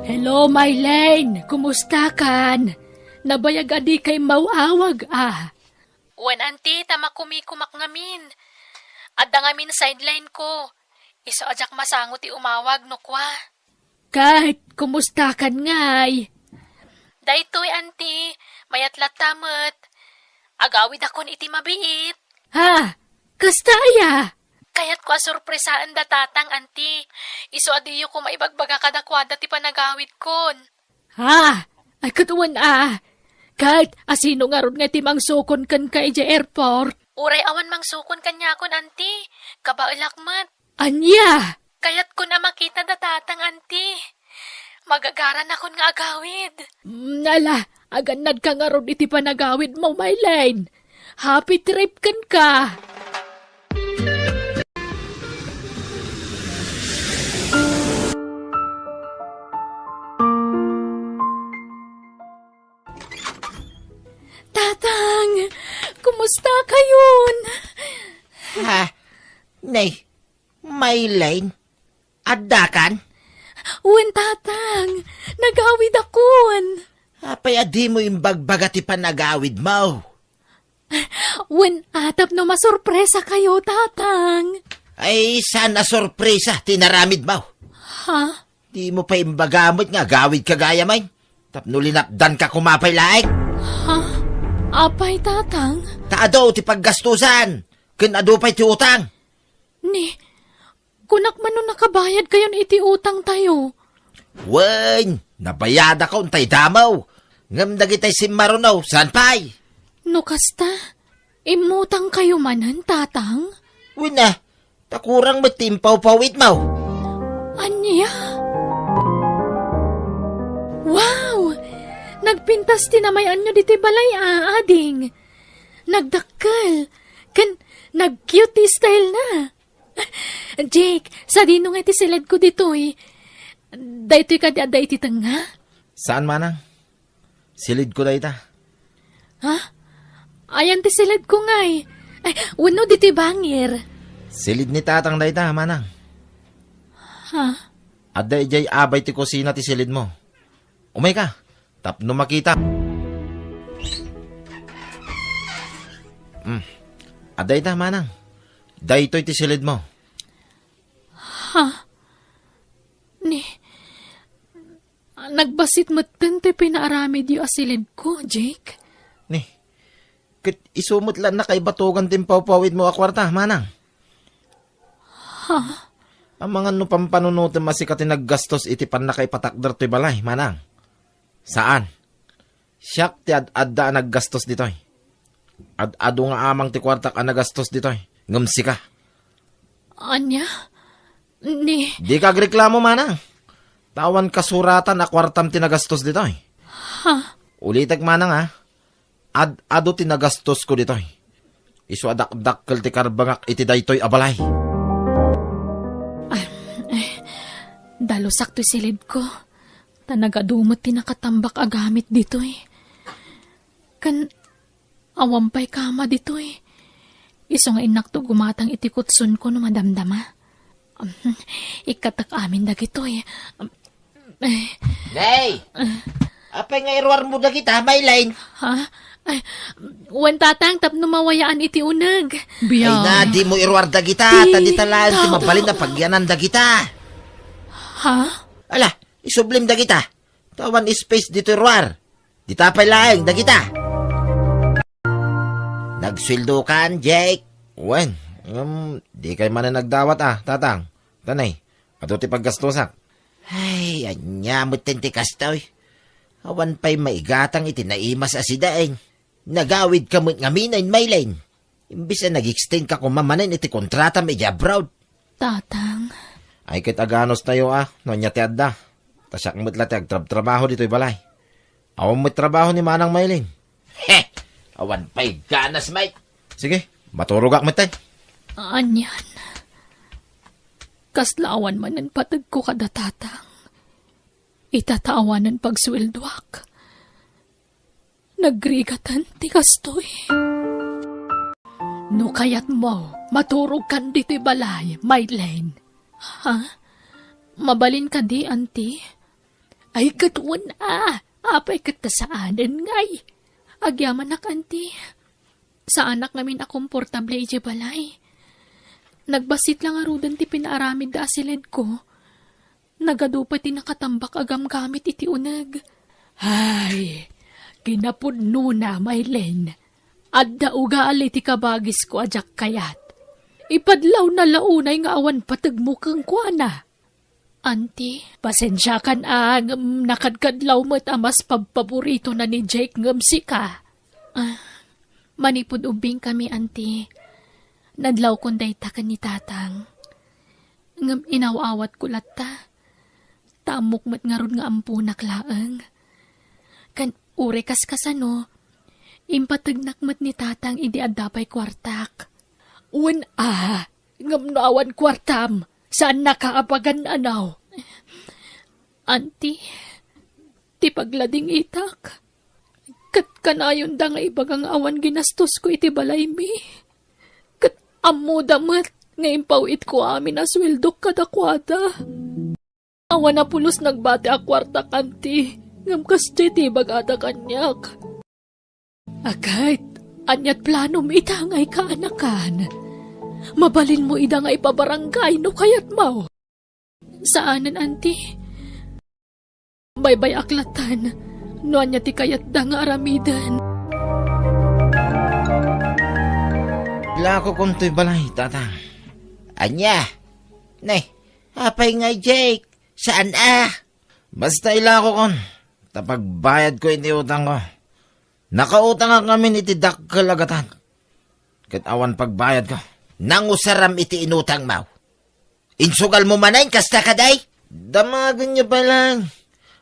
Hello, Maylene. Kumusta kan? Nabayag a dika immaw-awag, a. Wen, Auntie, ta makumikumak ngamin. Adda ngamin sideline ko. Isu a diak masango ti umawag no kua. Ket, kumusta kan ngay? Daytoy, Auntie, mayat latta met. Agawidakon iti mabiit. Ha? Kasta aya? Kayatko a sorpresaen da Tatang, Auntie. Isu a diyo koma ibagbaga kadakuada ti panagawidkon. Ha? Ay, ket wen a. Ket, asino ngarud nga ti mangsukon kenka idiay airport? Uray awan mangsukon kaniakon, Auntie. Kabaelak met. Ania? Kayatkon a makita da Tatang, Auntie. Magagaranakon nga agawid. Mm, ala, agannadka ngarud iti panagawidmo, Maylene. Happy trip kenka. Tatang, kumusta kayon? Ha? Nay, Maylene, addakan? Wen, Tatang, nagawidakon. Apay a dimo imbagbaga ti panagawidmo? Wen, a, tapno masorpresa kayo, Tatang. Ay, saan a sorpresa ti inaramidmo? Ha? Dimo pay imbaga met nga agawidka gayam, tapno linapdanka koma pay laeng. Ha? Apay, Tatang? Ta adu ti paggastusan, ken adu pay ti utang. Ni, kunak man no nakabayad kayon iti utangtayo. Wen, nabayadakon tay damo. Ngem dagitay simmaruno, saan pay? No kasta, immutang kayo manen, Tatang? Wen a, ta kurang met ti impawpawitmo. Ania? Wow! Nagpintas ti namay-anyo ditoy balay a, ading. Nagdakkel. Ken nag-cute ti style na. Jake, sadino nga iti siledko ditoy? Daytoy kadi adda iti tengnga? Saan, manang. Silidko dayta. Ha? Ayan ti silidko ngay. Ay, wenno ditoy bangir. Silid ni Tatang dayta, manang. Ha? Adda idiay abay ti kusina ti silidmo. Umayka, tapno makita. Hmm. Adda ita, manang. Daytoy ti silidmo. Ha? Ni, a, Nagbassit metten ti pinaaramidyo a siledko, Jake. Ni, ket isu met la nakaibatogan ti impawpawidmo a kuarta, manang. Ha? Amangan no pampanunotem a sika ti naggastos iti pannakaipatakder toy balay, manang. Saan. Siak ti ad-adda a naggastos ditoy. Ad-adu nga amang ti kuartak a nagastos ditoy, ngem sika. Ania? Ni Dika agreklamo, manang. Ta awan kasuratan a kuartam ti nagastos ditoy. Ha? Ulitek, manang, a. Ad-adu ti nagastosko ditoy. Isu a dakdakkel ti karbengak iti daytoy a balay. Ah, eh, dalusak toy siledko. Ta nagadu met ti nakatambak a gamit ditoy. Ken awan pay kama ditoy. Isu nga innakto gumatang iti kutsonko no madamdama. Ikkatak amin dagitoy. Eh. Nay! Apay nga iruarmo dagita, Maylin? Ha? Ay, wen, Tatang, tapno mawayaan iti uneg. Ay, na, dimo iruar dagita, ta dita laeng ti mabalin a pagyanan dagita. Ha? Ala, isublim dagita. Ta awan space ditoy ruar. Dita pay laeng dagita. Nagsueldokan, Jake? Wen, ngem, dikay manen nagdawat a, Tatang. Tanay, adu ti paggastosak. Ay, ania metten ti kastoy? Awan pay maigatang iti naimas a sidaen. Nagawidka met ngamin, Maylin. Imbes a nag-extend ka koma manen iti kontratam iti abroad. Tatang. Ay, ket aganos tayo a, no ania ti adda. Ta siak met la ti agtrabtrabaho ditoy balay. Awan met trabaho ni Manang Maylin. He! Awan pay ganas, Mike. Sige, maturogak met, tay. Anian. Kasla awan manen pategko kada Tatang. Ita ta awanen pagsueldoak. Nagrigatan ti kastoy. No kayatmo, maturogkan ditoy balay, Maylin. Ha? Mabalin kadi, Auntie? Ay, ket wen a. Apay ket ta saanen ngay? Agyamanak, Auntie. Saanak ngamin a komportable idiay balay. Nagbassit la ngaruden ti pinaaramidda a siledko. Nagadu pay ti nakatambak a gamgamit iti uneg. Ay, kinapudnona, Maylin. Adda ugali ti kabagisko a diak kayat. Ipadlawna la unay nga awan pategmo kenkuana. Auntie, pasensiakan a, ngem nakadkadlaw met a mas pabpaboritona ni Jake ngem sika. Ah, manipud ubbingkami, Auntie, nadlawkon dayta ken ni Tatang. Ngem inaw-awatko latta. Ta ammok met ngarud nga amponak laeng. Ken uray kas kasano, impategnak met ni Tatang idi adda pay kuartak. Wen a, ngem no awan kuartam, saannaka a pagan-anaw. Auntie, ti pagladingitak, ket kanayonda nga ibaga nga awan ginastosko iti balaymi. Ket ammoda met nga impaw-itko amin a sueldok kadakuada. Awan a pulos nagbati a kuartak, Auntie, ngem kasdiay ti ibagada kaniak. Aket, aniat planom ita nga ikaanakan? Mabalinmo ida nga ipabarangay no kayatmo? Saanen, Auntie. Baybay-ak lattan no ania ti kayatda nga aramiden. Ilakokon toy balay, Tatang. Ania? Ne, apay ngay, Jake? Saan a? Basta ilakokon, ta pagbayadko iti utangko. Nakautangak ngamin iti dakkel a gatad. Ket awan pagbayadko. Nangusaram iti inutangmo. Insugalmo manen kasta kadi? Damagenyo pay laeng.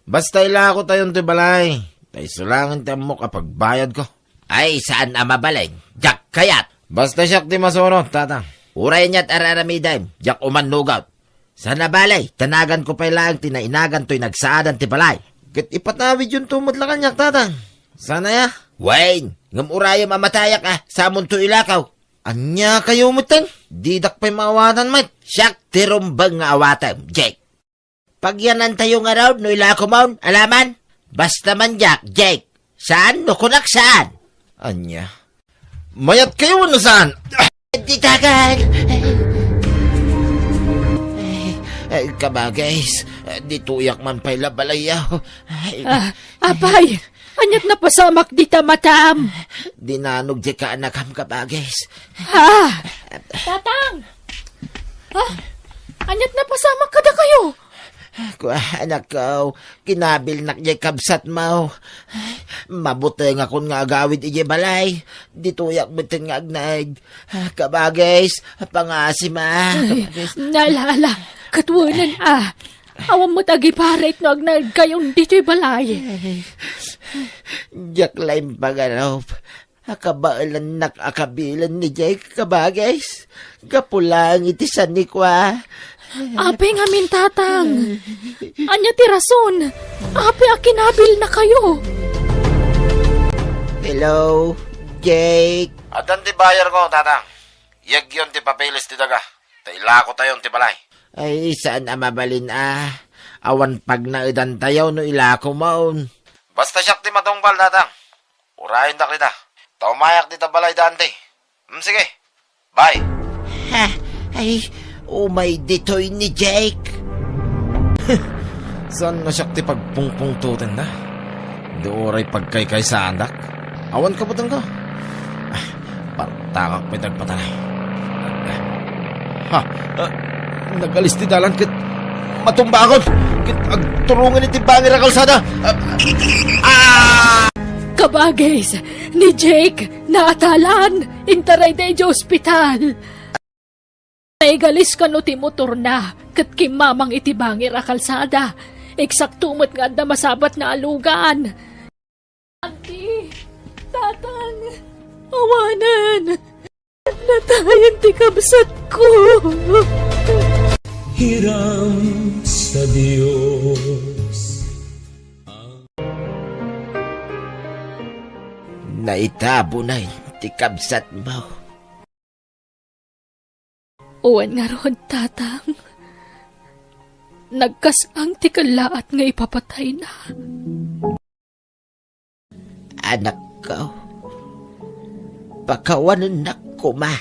Basta ilakotayon ti balay. Ta isu laengen ti ammok a pagbayadko. Ay, saan a mabalin. Diak kayat. Basta siak ti masurot, Tatang. Uray aniat a aramidem, diak umannugot. Saan a bale, ta naganko pay laeng ti nainagan toy nagsaadan ti balay. Ket ipatawidyonto met la kaniak, Tatang. Saan aya? Wen, ngem urayem a matayak a, samonto ilakaw. Ania kayo metten? Didak pay maawatan met. Siak ti rumbeng nga awatem, Jake. Pagyanantayo ngarud no ilakomon, alaman? Basta man diak, Jake. Saan no kunak saan? Ania? Mayat kayo wenno saan? Ditagan! Ay, ay, kabagis. Ditoyak man pay la balay. Ay, Ah, apay, ania't napasamak dita matam? Dinanog diay kaanakam, kabagis. Ha? Tatang! Ha? Ania't napasamak kadakayo? Kua, anakko, kinabilnak diay kabsatmo. Mabutengakon nga agawid idiay balay. Ditoyak metten nga agnaed. Kabagis, pangasim a. Ay, kabagis. Nalala, ket wen, a. Awan met agiparit no agnaedkayon ditoy balay. Ay, diak la impagarup a kabaelannak a kabilen ni Jake, kabagis. Gapu laeng iti sanikua. Apay ngamin, Tatang? Ania ti rason? Apay a kinabilnakayo? Hello, Jake. Addan ti bayarko, Tatang. Yegyon ti papeles ti daga, ta ilakotayon ti balay. Ay, saan a mabalin a. Awan pagnaedantayo no ilakomon. Basta siak ti matungpal, Tatang. Urayendak dita. Ta umayak dita balay da anti. Mm, sige. Bye. Ha? Ay, umay ditoy ni Jake. Saan nga siak ti pagpungpungtotenda? Di uray pagkaykaysaandak? Awan kabutengko. Ah, partakak pay ti agpatanay. Ha? Ah, nagalis ti dalan ket matumbakon ket agturongem iti bangir a kalsada. Ah! Ah! Kabagis, ni Jake, naatalan, intarayda idiay ospital. Naigalis kano ti motorna ket kimmamang iti bangir a kalsada. Eksakto met nga adda masabatna a lugan. Anti, Tatang, awanen. Natayen ti kabsatko. Hiram sa Dios. Naitabonay ti kabsatmo. Wen ngarud, Tatang. Nagkas-ang ti kellaat nga ipapatayna. Anakko, pakawanennak koma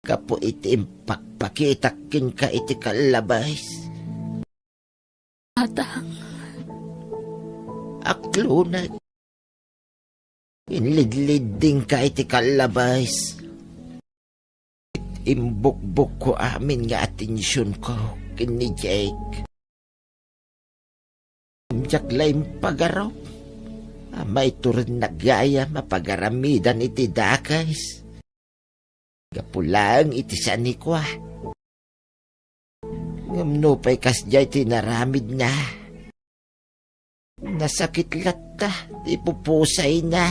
gapu iti impakpakitak kenka iti kallabes. Tatang. Akloneg. Inlidliddingka iti kallabes. Imbukbokko amin nga atensionko ken ni Jake. Diak la impagarup a maituredna gayam a pagaramidan iti dakes. Gapu laeng iti sanikua. Ngem nupay kasdiay ti inaramidna, nasakit latta ti pupusayna.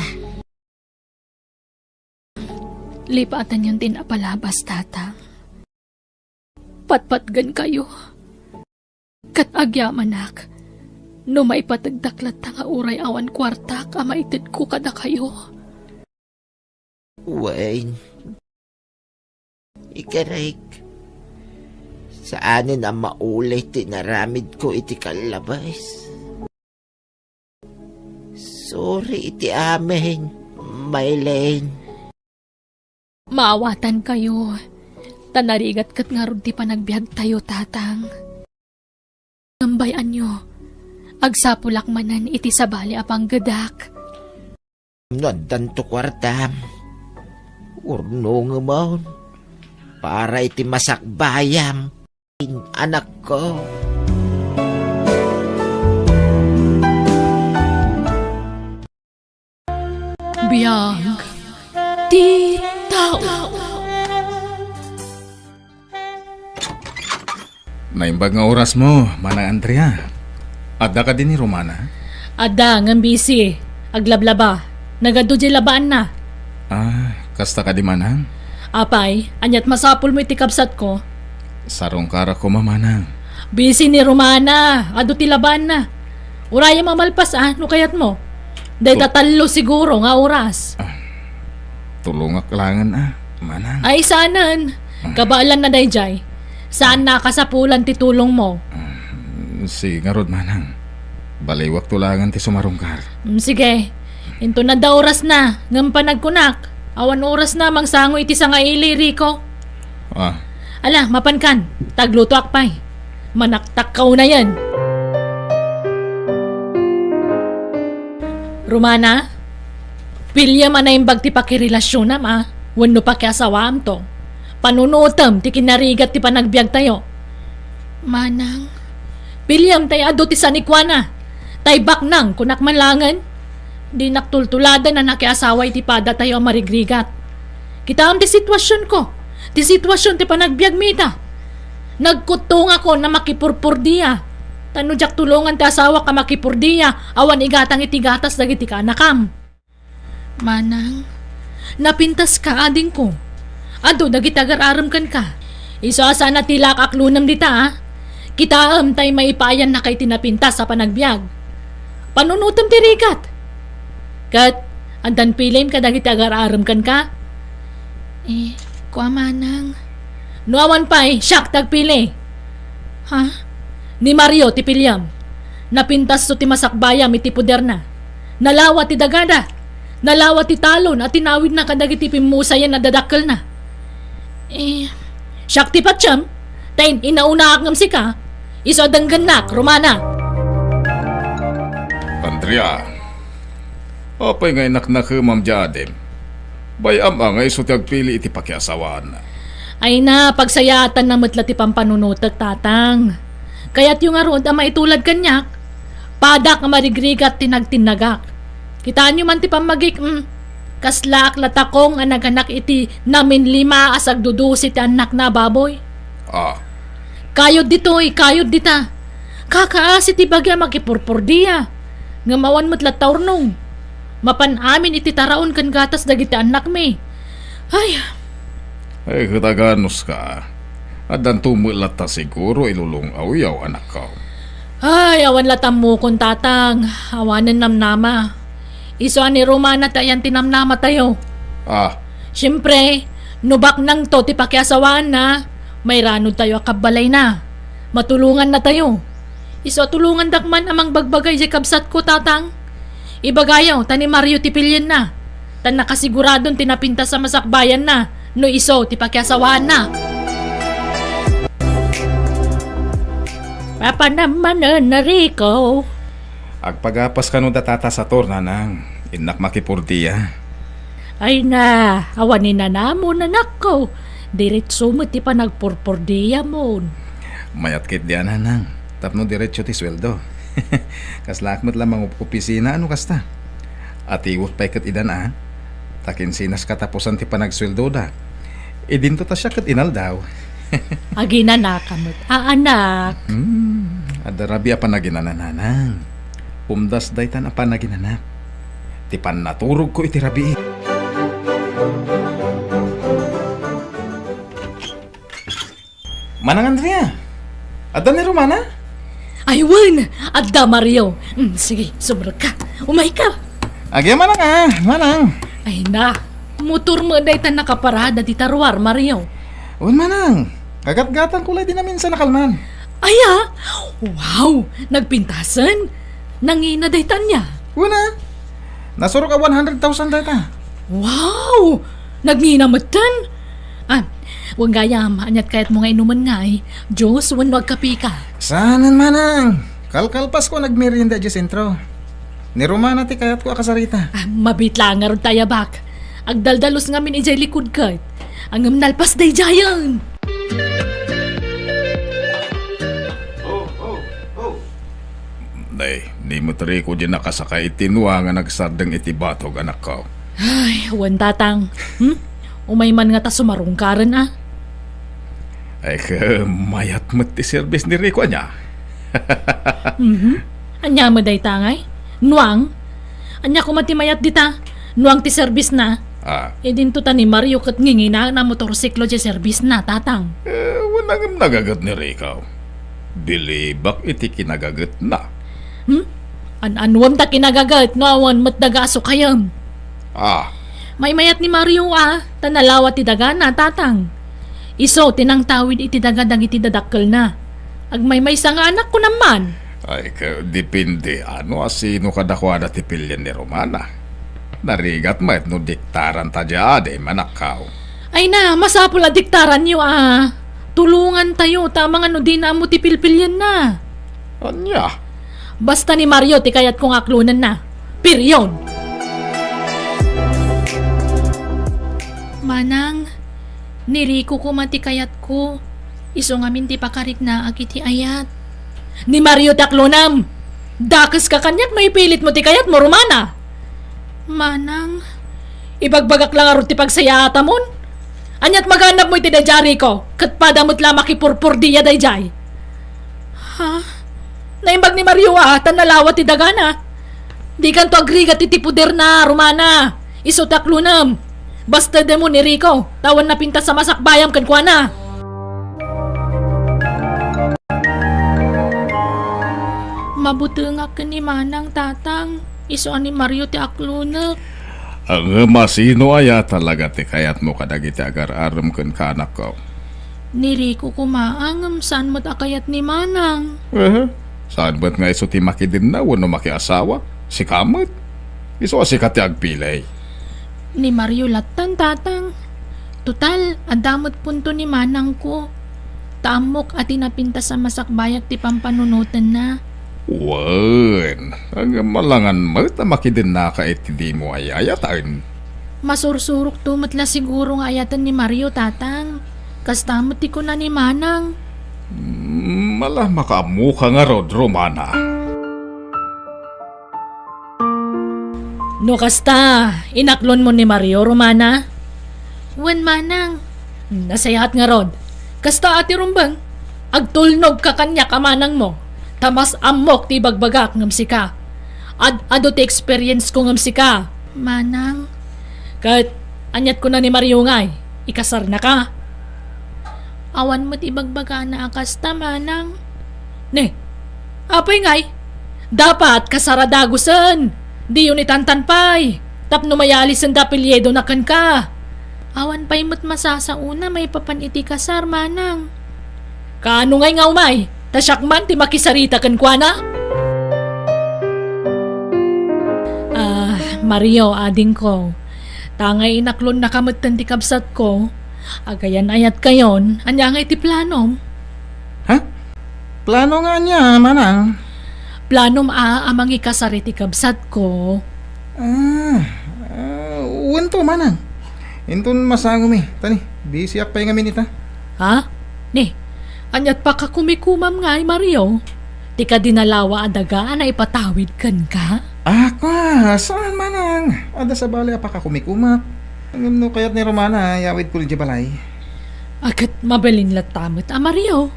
Lipatanyon ti napalabas, Tatang. Patpatgenkayo. Ket agyamanak, no maipategdak latta nga uray awan kuartak a maitedko kadakayo. Wen, ikarek, saanen a mauli ti inaramidko iti kallabes. Sorry iti amin, Maylene. Maawatankayo, ta narigat ket ngarud ti panagbiagtayo, Tatang. Ngem bay-anyo, agsapulak manen iti sabali a panggedak. No addanto kuartam, urnongemon para iti masakbayam, anakko. Biag ti tao. Naimbag nga orasmo, Manang Andrea. Adda kadi ni Romana? Adda, ngem busy. Aglablaba. Nagadu diay labaanna. Ah, kasta kadi, Manang? Apay, ania't masapulmo iti kabsatko? Sarungkarak koma, Manang. Busy ni Romana. Adu ti labaanna. Urayem a malpas a, no kayatmo. Dayta Tu- tallo siguro nga oras. Ah, tulongak laengen a, Manang. Ay, saanen. Ah. Kabaelanna daydiay. Saanna a kasapulan ti tulongmo. Ah, sige ngarud, Manang. Baliwakto laengen ti sumarungkar. Mm, sige. Inton adda orasna, ngem panagkunak, awan orasna mangsango iti sangaili, Rico. Ah. Ala, mapankan. Ta aglutoak pay. Manaktakkaw na yan. Romana, piliem a naimbag ti pakirelasionam, a, wenno pakiasawaamto. Panunutem ti kinarigat ti panagbiagtayo. Manang. Piliem tay adu ti sanikuana. Tay baknang, kunak man langen. Dinak tultuladen a nakiasawa iti padatayo a marigrigat. Kitaem ti situasionko, ti situasion ti panagbiagmi ita. Nagkuttongakon a makipurpordia. Ta no diak tulongan ti asawak a makipurdia, awan igatang iti gatas dagiti kaanakam. Manang, napintaska, adingko. Adu dagiti agar-arem kenka. Isu a saan a ti laak aklonem dita, a. Kitaem tay maipaayannaka iti napintas a panagbiag. Panunutem ti rigat. Ket, addan piliem kadagiti agar-arem kenka? Eh, kua, manang. No awan pay, siak ti agpili. Ha? Ni Mario ti piliem. Napintasto ti masakbayam iti poderna. Nalawa ti dagada. Nalawa ti talon a tinawidna kadagiti pimmusayen a dadakkelna. Eh, siak ti patiem, ta in-, inaunaak ngem sika, isu a denggennak, Romana. Andrea, apay nga inaknakemam diay adim? Bay-am a nga isu ti agpili iti pakiasawaanna. Ay na, pagsayaatanna met la ti pampanunotek, tatang. Kayatyo ngarud a maitulad kaniak? Padak nga marigrigat ti nagtinnagak. Kitaenyo man ti pammagik, mm. Kaslaak la takong a naganak iti naminlima a sagdudusi ti annakna a baboy. Ah. Kayod ditoy, kayod dita. Kakaasi ti bagi a makipurpordia. Ngem awan met latta urnong. Mapan amin iti taraon ken gatas dagiti annakmi. Ay. Ay, ket aganuska. Addanto met latta siguro ilulong-awyaw, anakko. Ay, awan la tammokon, tatang. Awanen namnama. Isu a ni Romana ti ayan ti namnamatayo. Ah. Siempre, no baknangto ti pakiasawaanna, mairanudtayo a kabbalayna. Matulongannatayo. Isu a tulongandak man a mangbagbaga idiay kabsatko, tatang. Ibagayo ta ni Mario ti pilienna. Ta nakasiguradon ti napintas a masakbayanna no isu ti pakiasawaanna. Papanam manen, Rico. Agpagapas kano da Tata Sator, nanang. Innak makipurdia. Ay na, awan ni nanamon, anakko. Diretso met ti panagpurpordiamon. Mayat ket dia, nanang. Tapno diretso ti sueldo. Kaslaak met la mangopisina, ano kasta? Atiwek pay ket idan a. Ta kinsinas katapusan ti panagsueldoda. Idinto ta siak ket inaldaw. Aginanaka met a anak. Hmm, adda rabii a panaginana, nanang. Umdas daytan a panaginanak. Ti pannaturogko iti rabii. Manang Andrea, adda ni Romana? Ay, wen, adda Mario. Mm, sige, sumrekka. Umayka. Agi, manang, a, manang. Ay na, motor met dayta nakaparada dita ruar, Mario. Wen, manang, kagatgatangko la idi naminsan a kalman. Aya? Wow, nagpintasen? Nangina dayta ania? Wen a. Nasurok a one hundred thousand dayta. Wow! Nagngina metten? A, wen gayam, aniat kayatmo nga inumen ngay? Juice wenno agkapeka? Saanen, manang. Kalkalpasko a nagmerienda idiay sentro. Ni Romana ti kayatko a kasarita. A, mabiit la ngarud ta ayabak. Agdaldalus ngamin idiay likud ket. Ngem nalpas daydiayen. Nay, ni met Rico diay nakasakay iti nuang a nagsardeng iti batog, anakko. Ay, wen, tatang. Hmm? Umay man ngata sumarungkaren a. Ay, ket mayat met ti serbis ni Rico, ania? Mhm. Ania met dayta ngay? Nuang? Ania koma ti mayat dita? Nuang ti serbisna? A. Idinto ta ni Mario ket nginginaen a motorsiklo ti serbisna, tatang. E, wen a ngem nagaget ni Rico. Bilibak iti kinagagetna. Hmm? An-anuem ta kinagaget no awan met daga a sukayem? A. Maymayat ni Mario a, ta nalawa ti dagana, tatang. Isu ti nangtawid iti daga dagiti dadakkelna. Agmaymaysa nga anak, kunam man. Ay, ka-, depende. Ano a sino kadakuada ti pilien ni Romana? Narigat met no diktaranta diay adim, anakko. Ay na, masapul a diktaranyo a. Tulongantayo, ta amangan no dina ammo ti pilpilienna. Ania? Basta ni Mario ti kayatko nga aklonenna. Period! Manang, ni Rico koma ti kayatko. Isu ngamin ti pakariknaak iti ayat. Ni Mario ti aklonam! Dakeska kaniak no ipilitmo ti kayatmo, Romana! Manang, ibagbagak la ngarud ti pagsayaatamon. Ania't maganabmo iti daydiay a Rico, ket pada met la makipurpurdia daydiay. Ha? Naimbag ni Mario a, ta nalawa ti dagana. Dikanto agrigat iti poderna, Romana. Isu ti aklonam. Bastedemon ni Rico, ta awan napintas a masakbayam kenkuana. Mabutengak ken ni Manang, Tatang. Isu a ni Mario ti aklonek. Ngem asino aya talaga ti kayatmo kadagiti agar-arem kenka, anakko? Ni Rico koma, ngem saan met a kayat ni Manang. Aha. Saan met nga isu ti makidenna wenno makiasawa? Sika met. Isu a sika ti agpili. Ni Mario lattan, Tatang. Total, adda met punto ni manangko. Ta ammok a ti napintas a masakbayak ti pampanunotenna. Wen, ngem alangan met a makidennaka iti dimo ay-ayaten. Masursurokto met la siguro nga ayaten ni Mario, Tatang. Kasta met ti kuna ni Manang. Mm, ala, makaammoka ngarud, Romana. No kasta, inaklonmo ni Mario, Romana? Wen, Manang. Nasayaat ngarud. Kasta a ti rumbeng, agtulnogka kaniak a manangmo, ta mas ammok ti ibagbagak ngem sika. Ad-adu ti experience ko ngem sika. Manang. Ket, ania't kuna ni Mario ngay, ikasarnaka? Awan met ibagbagana a kasta, Manang. Ne, apay ngay? Dapat kasara dagusen. Diyo ni tantan pay. Tapno mayalisen da apelyidona kenka. Awan pay met masasaona maipapan iti kasar, Manang. Kaano ngay nga umay? Ta siak man ti makisarita kenkuana? Ah, Mario, adingko. Ta ngay inaklonnaka metten ti kabsatko, agayan-ayatkayon, ania ngay ti planom? Ha? Plano nga ania, manang? Planom a, a mangikasar iti kabsatko. Ah, ah, wen to, manang. Inton masangomi, ta ni, bisiak pay ngamin ita. Ha? Ni, ania't pakakumikumam ngay, Mario? Ti kadi nalawa a daga a naipatawid kenka? Ah, kwa, saan manang? Adda sabali a pakakumikumak. Ngem no kayat ni Romana, yawidko idiay balay. A ket mabalin latta met a Mario.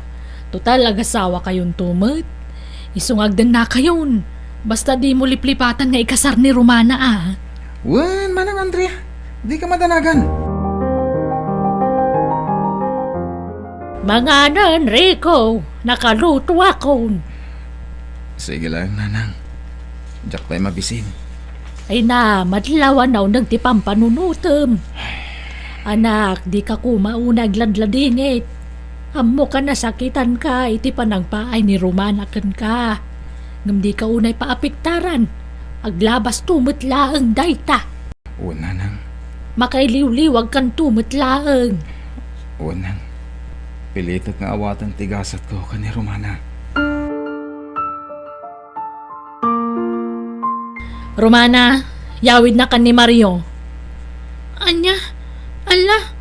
Total, agasawakayonto met. Isu nga agdennakayon. Basta dimo liplipatan nga ikasar ni Romana, a. Wen, Manang Andrea, dika madanagan. Manganen, Rico, nakalutoakon. Sige lang, Nanang. Diak pay mabisin. Ay na, madlaw a nauneg ti pampanunotem. Anak, dika koma unay agladladingit. Ammok a nasakitanka iti panangpaay ni Romana kenka. Ngem dika unay paapektaran. Aglabasto met laeng dayta. Wen, Nanang. Makailiwliwagkanto met laeng. Wen, Nang. Pilitek nga awaten ti gasatko ken ni Romana. Romana, yawidna ken ni Mario. Ania? Alla,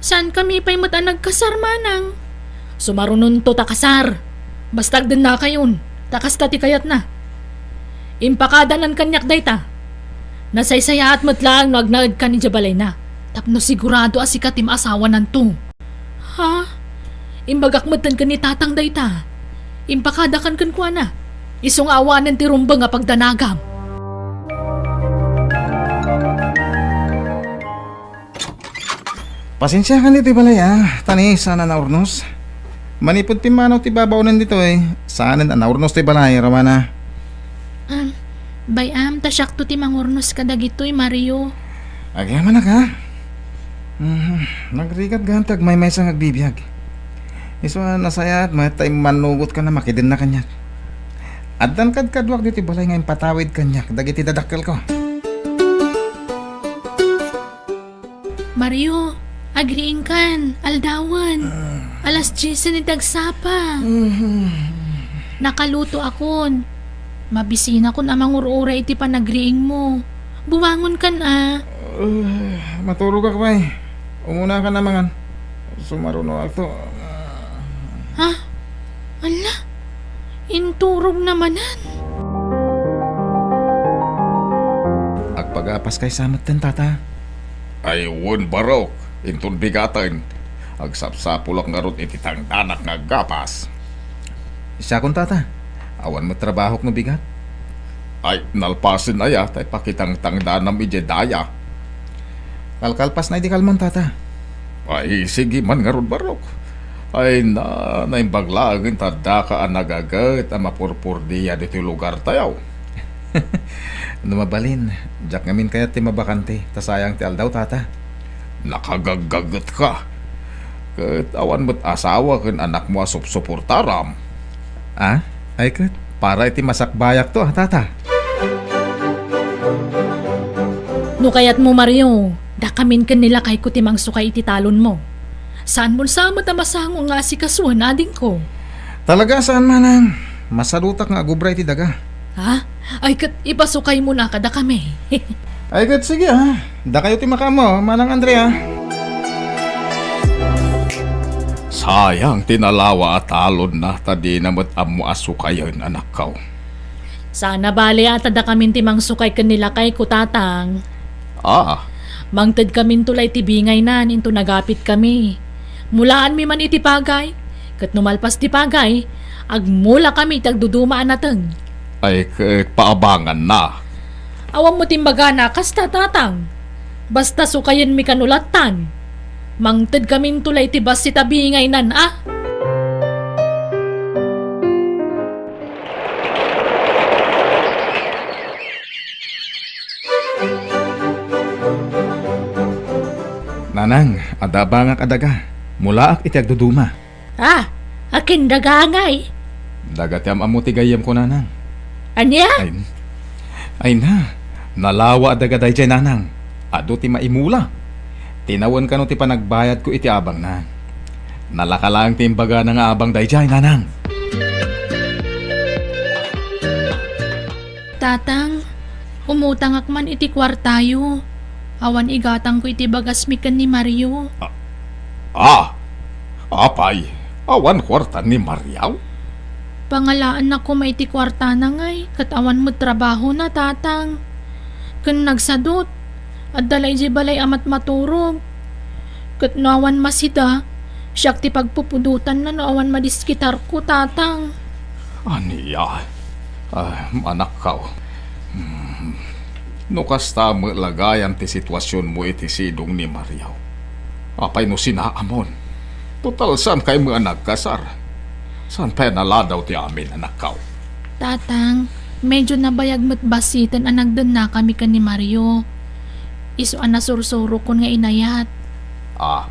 saankami pay met a nagkasar, manang. Sumarunonto ta kasar. Basta agdennakayon, ta kasta ti kayatna. Impakadanan kaniak dayta. Nasaysayaat met laeng no agnaedkan idiay balayna, tapno sigurado a sika ti maasawananto. Ha? Imbagak metten ken ni Tatang dayta. Impakadakan kenkuana. Isu nga awanen ti rumbeng a pagdanagam. Pasensiakan iti balay, a. Ta ni, saan a naurnos. Manipud pimmanaw ti babaonen ditoy, saanen a naurnos ti balay, Romana. Am, bay-am, ta siakto ti mangurnos kadagitoy, Mario. Agyamanak, a. Mhm, nagrigat gayam ti agmaymaysa nga agbibiag. Isu a nasayaat met ta immannugotka a makidenna kaniak. Addan kadkaduak ditoy balay nga impatawid kaniak dagiti dadakkelko. Mario, Agriingkan, aldawen. Alas diesen iti agsapa. Nakalutoakon. Mabisinakon a mangur-uray iti panagriingmo. Bumangonkan a. Ah, maturogak pay. Umunakan a mangan. Sumarunoakto. Ha? Ala, inturogna manen. Agpagapaskay sa metten, tata? Ay, wen, Barok, inton bigaten. Agsapsapulak ngarud iti tangdanak nga aggapas. Siakon, tata. Awan met trabahok no bigat. Ay, nalpasen aya, tay pakitangtangdanam idiay daya. Kalkalpasna idi kalman, tata. Ay, sige man ngarud, Barok. Ay na, naimbag laeng ta addaka a nagaget a mapurpurdia ditoy lugartayo. No mabalin, diak ngamin kayat ti mabakante, ta sayang ti aldaw, tata. Nakagaggagetka. Ket awan met asawa ken anakmo a supsuportaram. Ah? Ay ket, para iti masakbayakto, ah, tata. No kayatmo, Mario, dakamin ken ni lakayko ti mangsukay iti talonmo. Saanmon sa met a masango nga asikasoen, adingko. Talaga, saan, manang. Masadutak nga agubra iti daga. Ha? Ay ket, ipasukaymon a kadakami. Ay ket, sige, ah. Dakayo ti makaammo, Manang Andrea. Sayang ti nalawa a talonna ta dina met ammo a sukayen, anakko. Saan a bale a ta dakamin ti mangsukay ken ni lakayko, tatang. Ah. Mangtedkaminto la iti bingaynan inton agapitkami. Mulaanmi man iti pagay, ket no malpas ti pagay, agmulakami iti agduduma a nateng. Ay, ket paabanganna. Awan met imbagana kasta, tatang. Basta sukayenmi kano lattan. Mangtedkaminto la iti bassit a bingaynan a. Nanang, adda abangak a daga. Mulaak iti agduduma. Ah, akin daga ngay? Daga ti am-ammo ti gayyemko, nanang. Ania? Ay, ay na, nalawa a daga daydiay, nanang. Adu ti maimula. Tinawen kano ti panagbayadko iti abangna. Nalaka laeng ti imbagana nga abang daydiay, nanang. Tatang, umutangak man iti kuartayo. Awan igatangko iti bagasmi ken ni Mario. Ah, ah, apay, awan kuarta ni Mario? Pangalaanna koma iti kuartana ngay, ket awan met trabahona, tatang. Ken nagsadut, adda la idiay balay a matmaturog. Ket no awan masida, siak ti pagpupudotanna no awan madisketarko, tatang. Ania? Ah, anakko. Hmm. No kasta met la gayam ti situasionmo iti sidong ni Mario, apay no sinaamon? Total, saankay met a nagkasar. Saan pay a naladaw ti amin, anakko? Tatang, medyo nabayag met bassiten a nagdennakami ken ni Mario. Isu a nasursurokon nga inayat. Ah.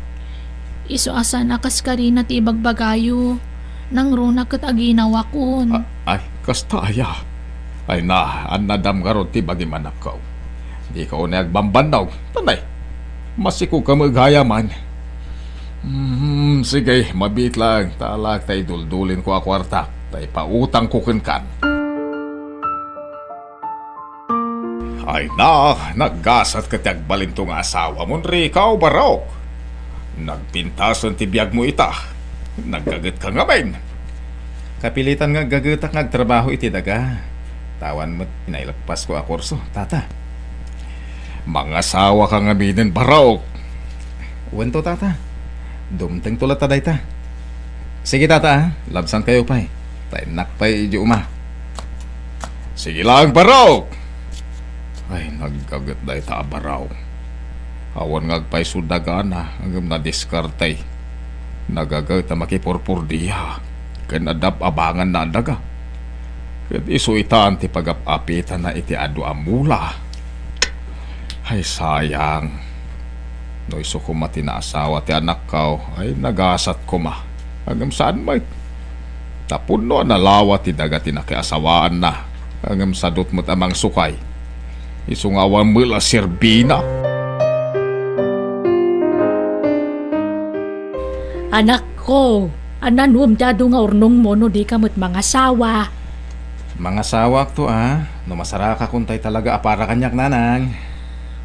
Isu a saan a kas karina ti ibagbagayo. Nangruna ket aginawakon. Ah, ay, kasta aya. Ay na, annadam ngarud ti bagim, anakko. Dika unay agbambannog. Tanay, masikogka met gayaman. Hmm, sige, mabiit laeng, ta alaek ta iduldulinko a kuarta, ta ipautangko kenkan. Ay na, naggasat ket ti agbalinto nga asawamon, Rico, Barok. Nagpintasen ti biagmo ita. Naggagetka ngamin. Kapilitan nga aggagetak nga agtrabaho iti daga. Ta awan met ti nailekpasko a kurso, tata. Mangasawaka ngaminen, Barok. Wento, tata. Dumtengto latta dayta. Sige, tata, ah. Labsankayo pay. Ta innak pay idiay uma. Sige laeng, Barok! Ay, naggaget dayta a Barok. Awan nga agpayso dagana, ngem nadiskarte. Nagaget a makipurpurdia, ken adda ab-abanganna a daga. Ket isu itan ti pagap-apitanna iti adu a mula. Ay, sayang. No isu koma ti naasawa ti anakko, ay, nagasat koma. Ngem saan met. Tapno a nalawa ti daga ti nakiasawaanna, ngem sadut met a mangsukay. Isu nga awan met la serbina. Anakko, ananuem ti adu nga urnongmo no dika met mangasawa? Mangasawakto a, no masarakakon tay talaga a para kaniak, nanang.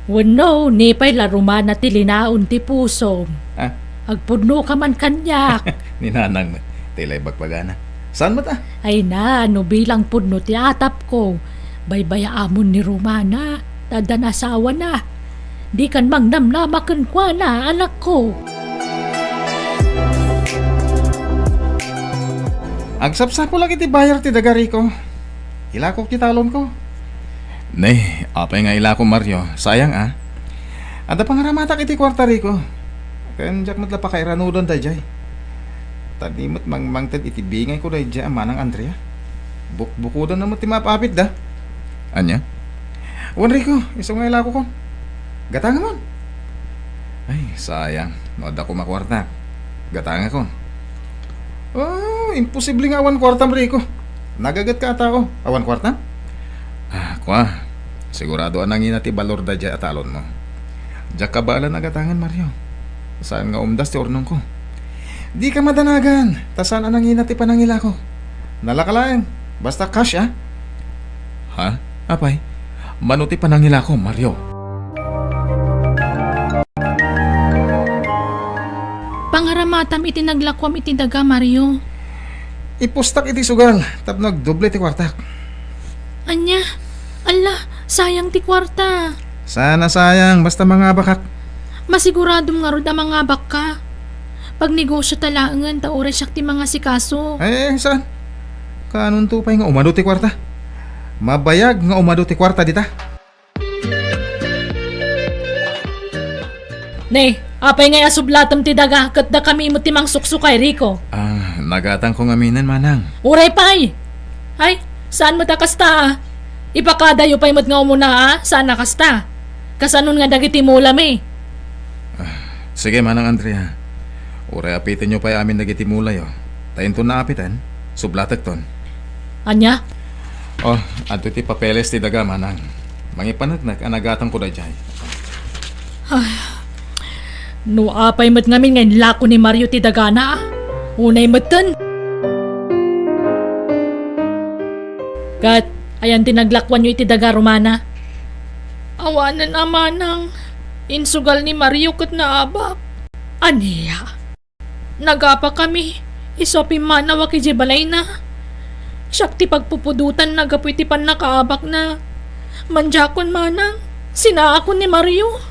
Wenno, ni pay la rumana ti linaon ti pusom. Ah? Agpudnoka man kaniak. Ni nanang met, tay la ibagbagana. Saan met a? Ay na, no bilang pudno ti atapko, baybay-amon ni rumana, ta addan asawana. Dikan mangnamnama kenkuana, anakko. Agsapsapulak iti bayar ti daga, Rico. Ilakok ti talonko. Ne, apay nga ilako, Mario? Sayang a. Adda pangaramatak iti kuarta, Rico. Ken diak met la pakairanudon daydiay. Ta di met mangmangted iti bingayko daydiay a manang Andrea. Bukbukodanna met ti maap-apitda. Ania? Wen, Rico, isu nga ilakokon. Gatangamon. Ay, sayang. No adda koma kuarta, gatangakon. Oh, imposible nga awan kuartam, Rico. Nagagetka a tao. Awan kuartam? Ah, kua. Sigurado a nangina ti balor daydiay a talonmo. Diak kabaelan a gatangen, Mario. Saan nga umdas ti urnongko. Dika madanagan, ta saan a nangina ti panangilako. Nalaka laeng, basta cash, a. Ha? Apay? Mano ti panangilako, Mario? Pangaramatam iti naglakuam iti daga, Mario. Ipustak iti sugal tapno agdoble ti kuartak. Ania? Alla, sayang ti kuarta. Saan a sayang, basta mangabakak. Masiguradom ngarud a mangabakka. Pagnegosio ta laengen ta uray siak ti mangasikaso. Ay, ay, saan? Kaanonto pay nga umadu ti kuarta? Mabayag nga umadu ti kuarta dita. Ne, apay ngay a sublatem ti daga ket dakami met ti mangsuksukay, Rico? Ah, nagatangko ngaminen, manang. Uray pay! Ay, saan met a kasta, a? Ipakadayo pay met nga umuna, a? Saan a kasta? Kasanon nga dagiti mulami? Ah, sige, Manang Andrea. Uray apitenyo pay amin dagiti mulayo. Ta inton naapiten, sublatekton. Ania? Oh, adtoy ti papeles ti daga, manang. Mangipaneknek a nagatangko daydiay. Ay, no apay met ngamin nga inlako ni Mario ti dagana, a? Unay metten. Ket, ayan ti naglakuanyo iti daga, Romana? Awanen a, manang. Insugal ni Mario ket naabak. Ania? Nagapakami, isu a pimmanaw idiay balayna. Siak ti pagpupudotanna gapu iti pannakaabakna. Mandiakon, manang, sinaakon ni Mario.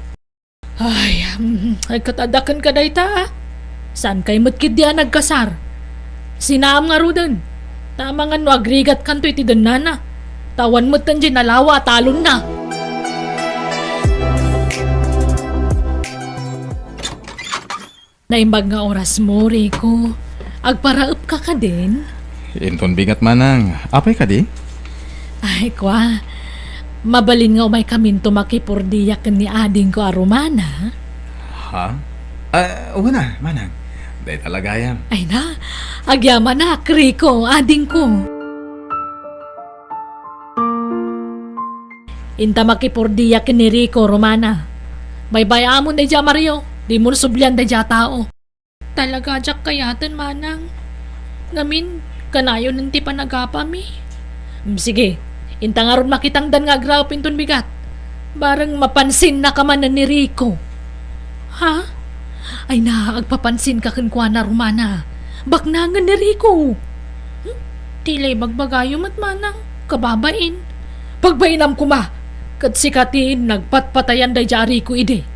Ay, mm, ay, ket adda kenka dayta, a? Saankay met ketdi a nagkasar? Sinaam ngaruden. Ta amangan no agrigatkanto iti dennana. Ta awan metten diay nalawa a talonna. Naimbag nga orasmo, Rico. Agparaepka kadin? Inton bigat, manang. Apay kadi? Ay, kua. Mabalin nga umaykaminto makipurdia ken ni adingko a Romana? Ha? Ah, wen a, manang. Dayta la gayam. Ay na, agyamanak, Rico, adingko. Inta makipurdia ken ni Rico, Romana. Baybay-amon daydiay a Mario, dimon sublian daydiay a tao. Talaga diak kayaten, manang. Ngamin, kanayonen ti panagapami. Mm, sige, inta ngarud makitangdan nga agraep inton bigat. Bareng mapansinnaka manen ni Rico. Ha? Ay na, agpapansinka kenkuana, Romana. Baknangen ni Rico. Hmm? Ti la ibagbagayo met, manang, kababain. Pagbainam koma, ket sika ti nagpatpatayan daydiay a Rico idi.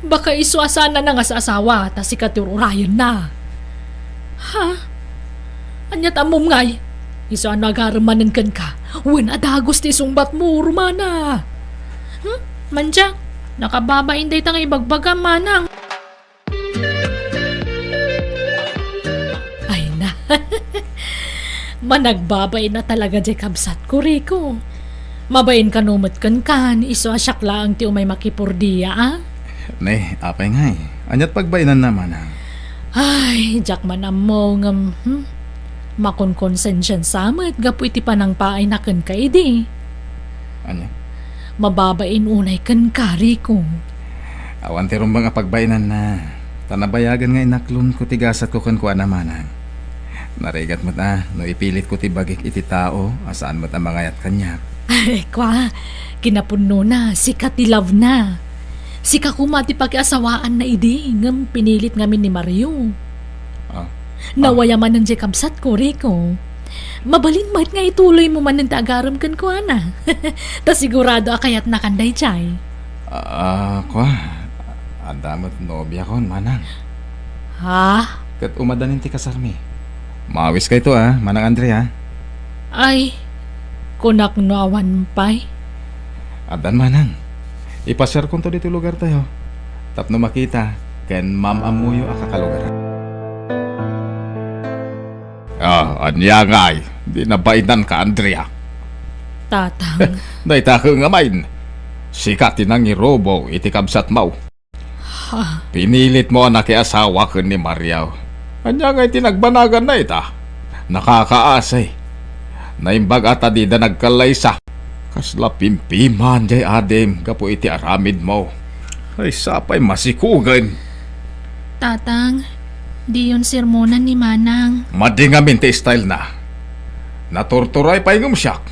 Baka isu a saan a nangas-asawa, ta sika ti ur-urayenna. Ha? Ania ti ammom ngay? Isu a no agarem manen kenka, wen a dagus ti isungbatmo, Romana. Hmm? Mandiak, nakababain dayta nga ibagbagam, manang. Ay na. Managbabain a talaga diay kabsatko, Rico. Mabain kano met kenka, isu a siak laeng ti umay makipurdia, a? Ne, apay ngay? Aniat pagbainanna, manang? Ay, diak man ammo ngem, hmm? Makonkonsensiansa met gapu iti panangpaayna kenka idi. Ania? Mababain unay kenka, Rico. Awan ti rumbeng a pagbainanna. Ta nabayagen nga inaklonko ti gasatko kenkuana, manang. Narigat met a no ipilitko ti bagik iti tao a saan met a mangayat kaniak. Ay, kua, kinapudnona, sika ti love na. Sika koma ti pakiasawaanna idi, ngem pinilit ngamin ni Mario. Ah. Nawaya manen diay kabsatko, Rico. Mabalin met nga ituloymo manen ti agarem kenkuana. Ta sigurado a kayatnakan daydiay. Ah, kua, adda met nobiakon, manang. Ha? Ket umadanin ti kasarmi. Maawiskayto, a, Manang Andrea. Ay, kunak no awan pay. Addan, manang. Ipasiarkonto ditoy lugartayo tapno makita ken maam-ammoyo a kakalugaran. Ah, ania ngay? Di nabainanka, Andrea? Tatang. Dayta ket ngamin, sika ti nangirubo iti kabsatmo. Ha? Pinilitmo a nakiasawa ken ni Mario. Ania ngay ti nagbanaganna ita? Nakakaasi. Naimbag a ta dida nagkallaysa. Kasla pimpiman diay adim gapu iti aramidmo. Ay, sapay masikugen. Tatang, diyon sermonan ni Manang. Madi ngamin ti stylena. Naturturay pay ngem siak.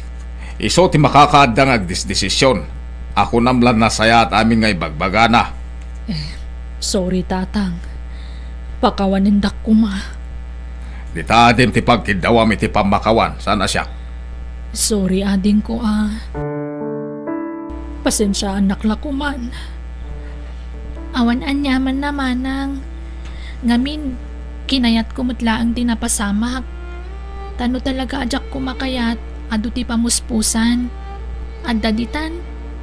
Isu ti makakaadda nga agdesdesision. A kunam la nasayaat amin nga ibagbagana. Eh, sorry, Tatang. Pakawanendak koma. Dita adim ti pagkiddawam iti pammakawan, saan a siak? Sorry, adingko, a. Pasensiaannak la koman. Awan aniamanna, Manang. Ngamin, kinayatko met laeng ti napasamak. Ta no talaga a diak koma kayat, adu ti pamuspusan. Adda ditan,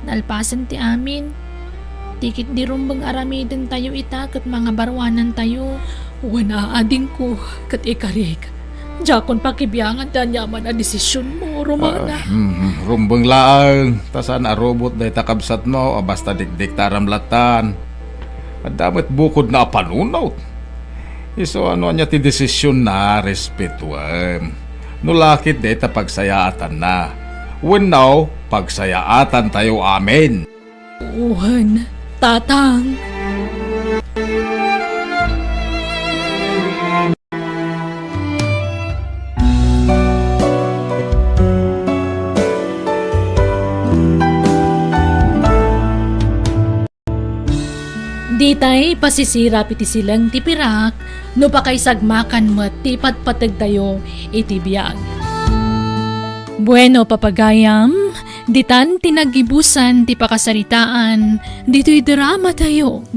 nalpasen ti amin. Ti ketdi rumbeng aramidentayo ita ket mangabaruanantayo. Wen a, adingko, ket ikarik. Diakon pakibiangan ti aniaman a desisionmo, Romana. Ah, mm, rumbeng laeng, ta saan a rubot dayta kabsatmo a basta dikdiktaram lattan. Adda met bukodna a panunot. Isu a no ania ti desisionna, respetuem. No la ket dayta pagsayaatanna. Wenno, pagsayaatantayo amin. Wen, Tatang. Ditay pasisirap iti sileng ti pirak no pakaisagmakan met ti ipatpategtayo iti biag. Bueno, papagayam, ditan ti naggibusan ti pakasaritaan ditoy dramatayo.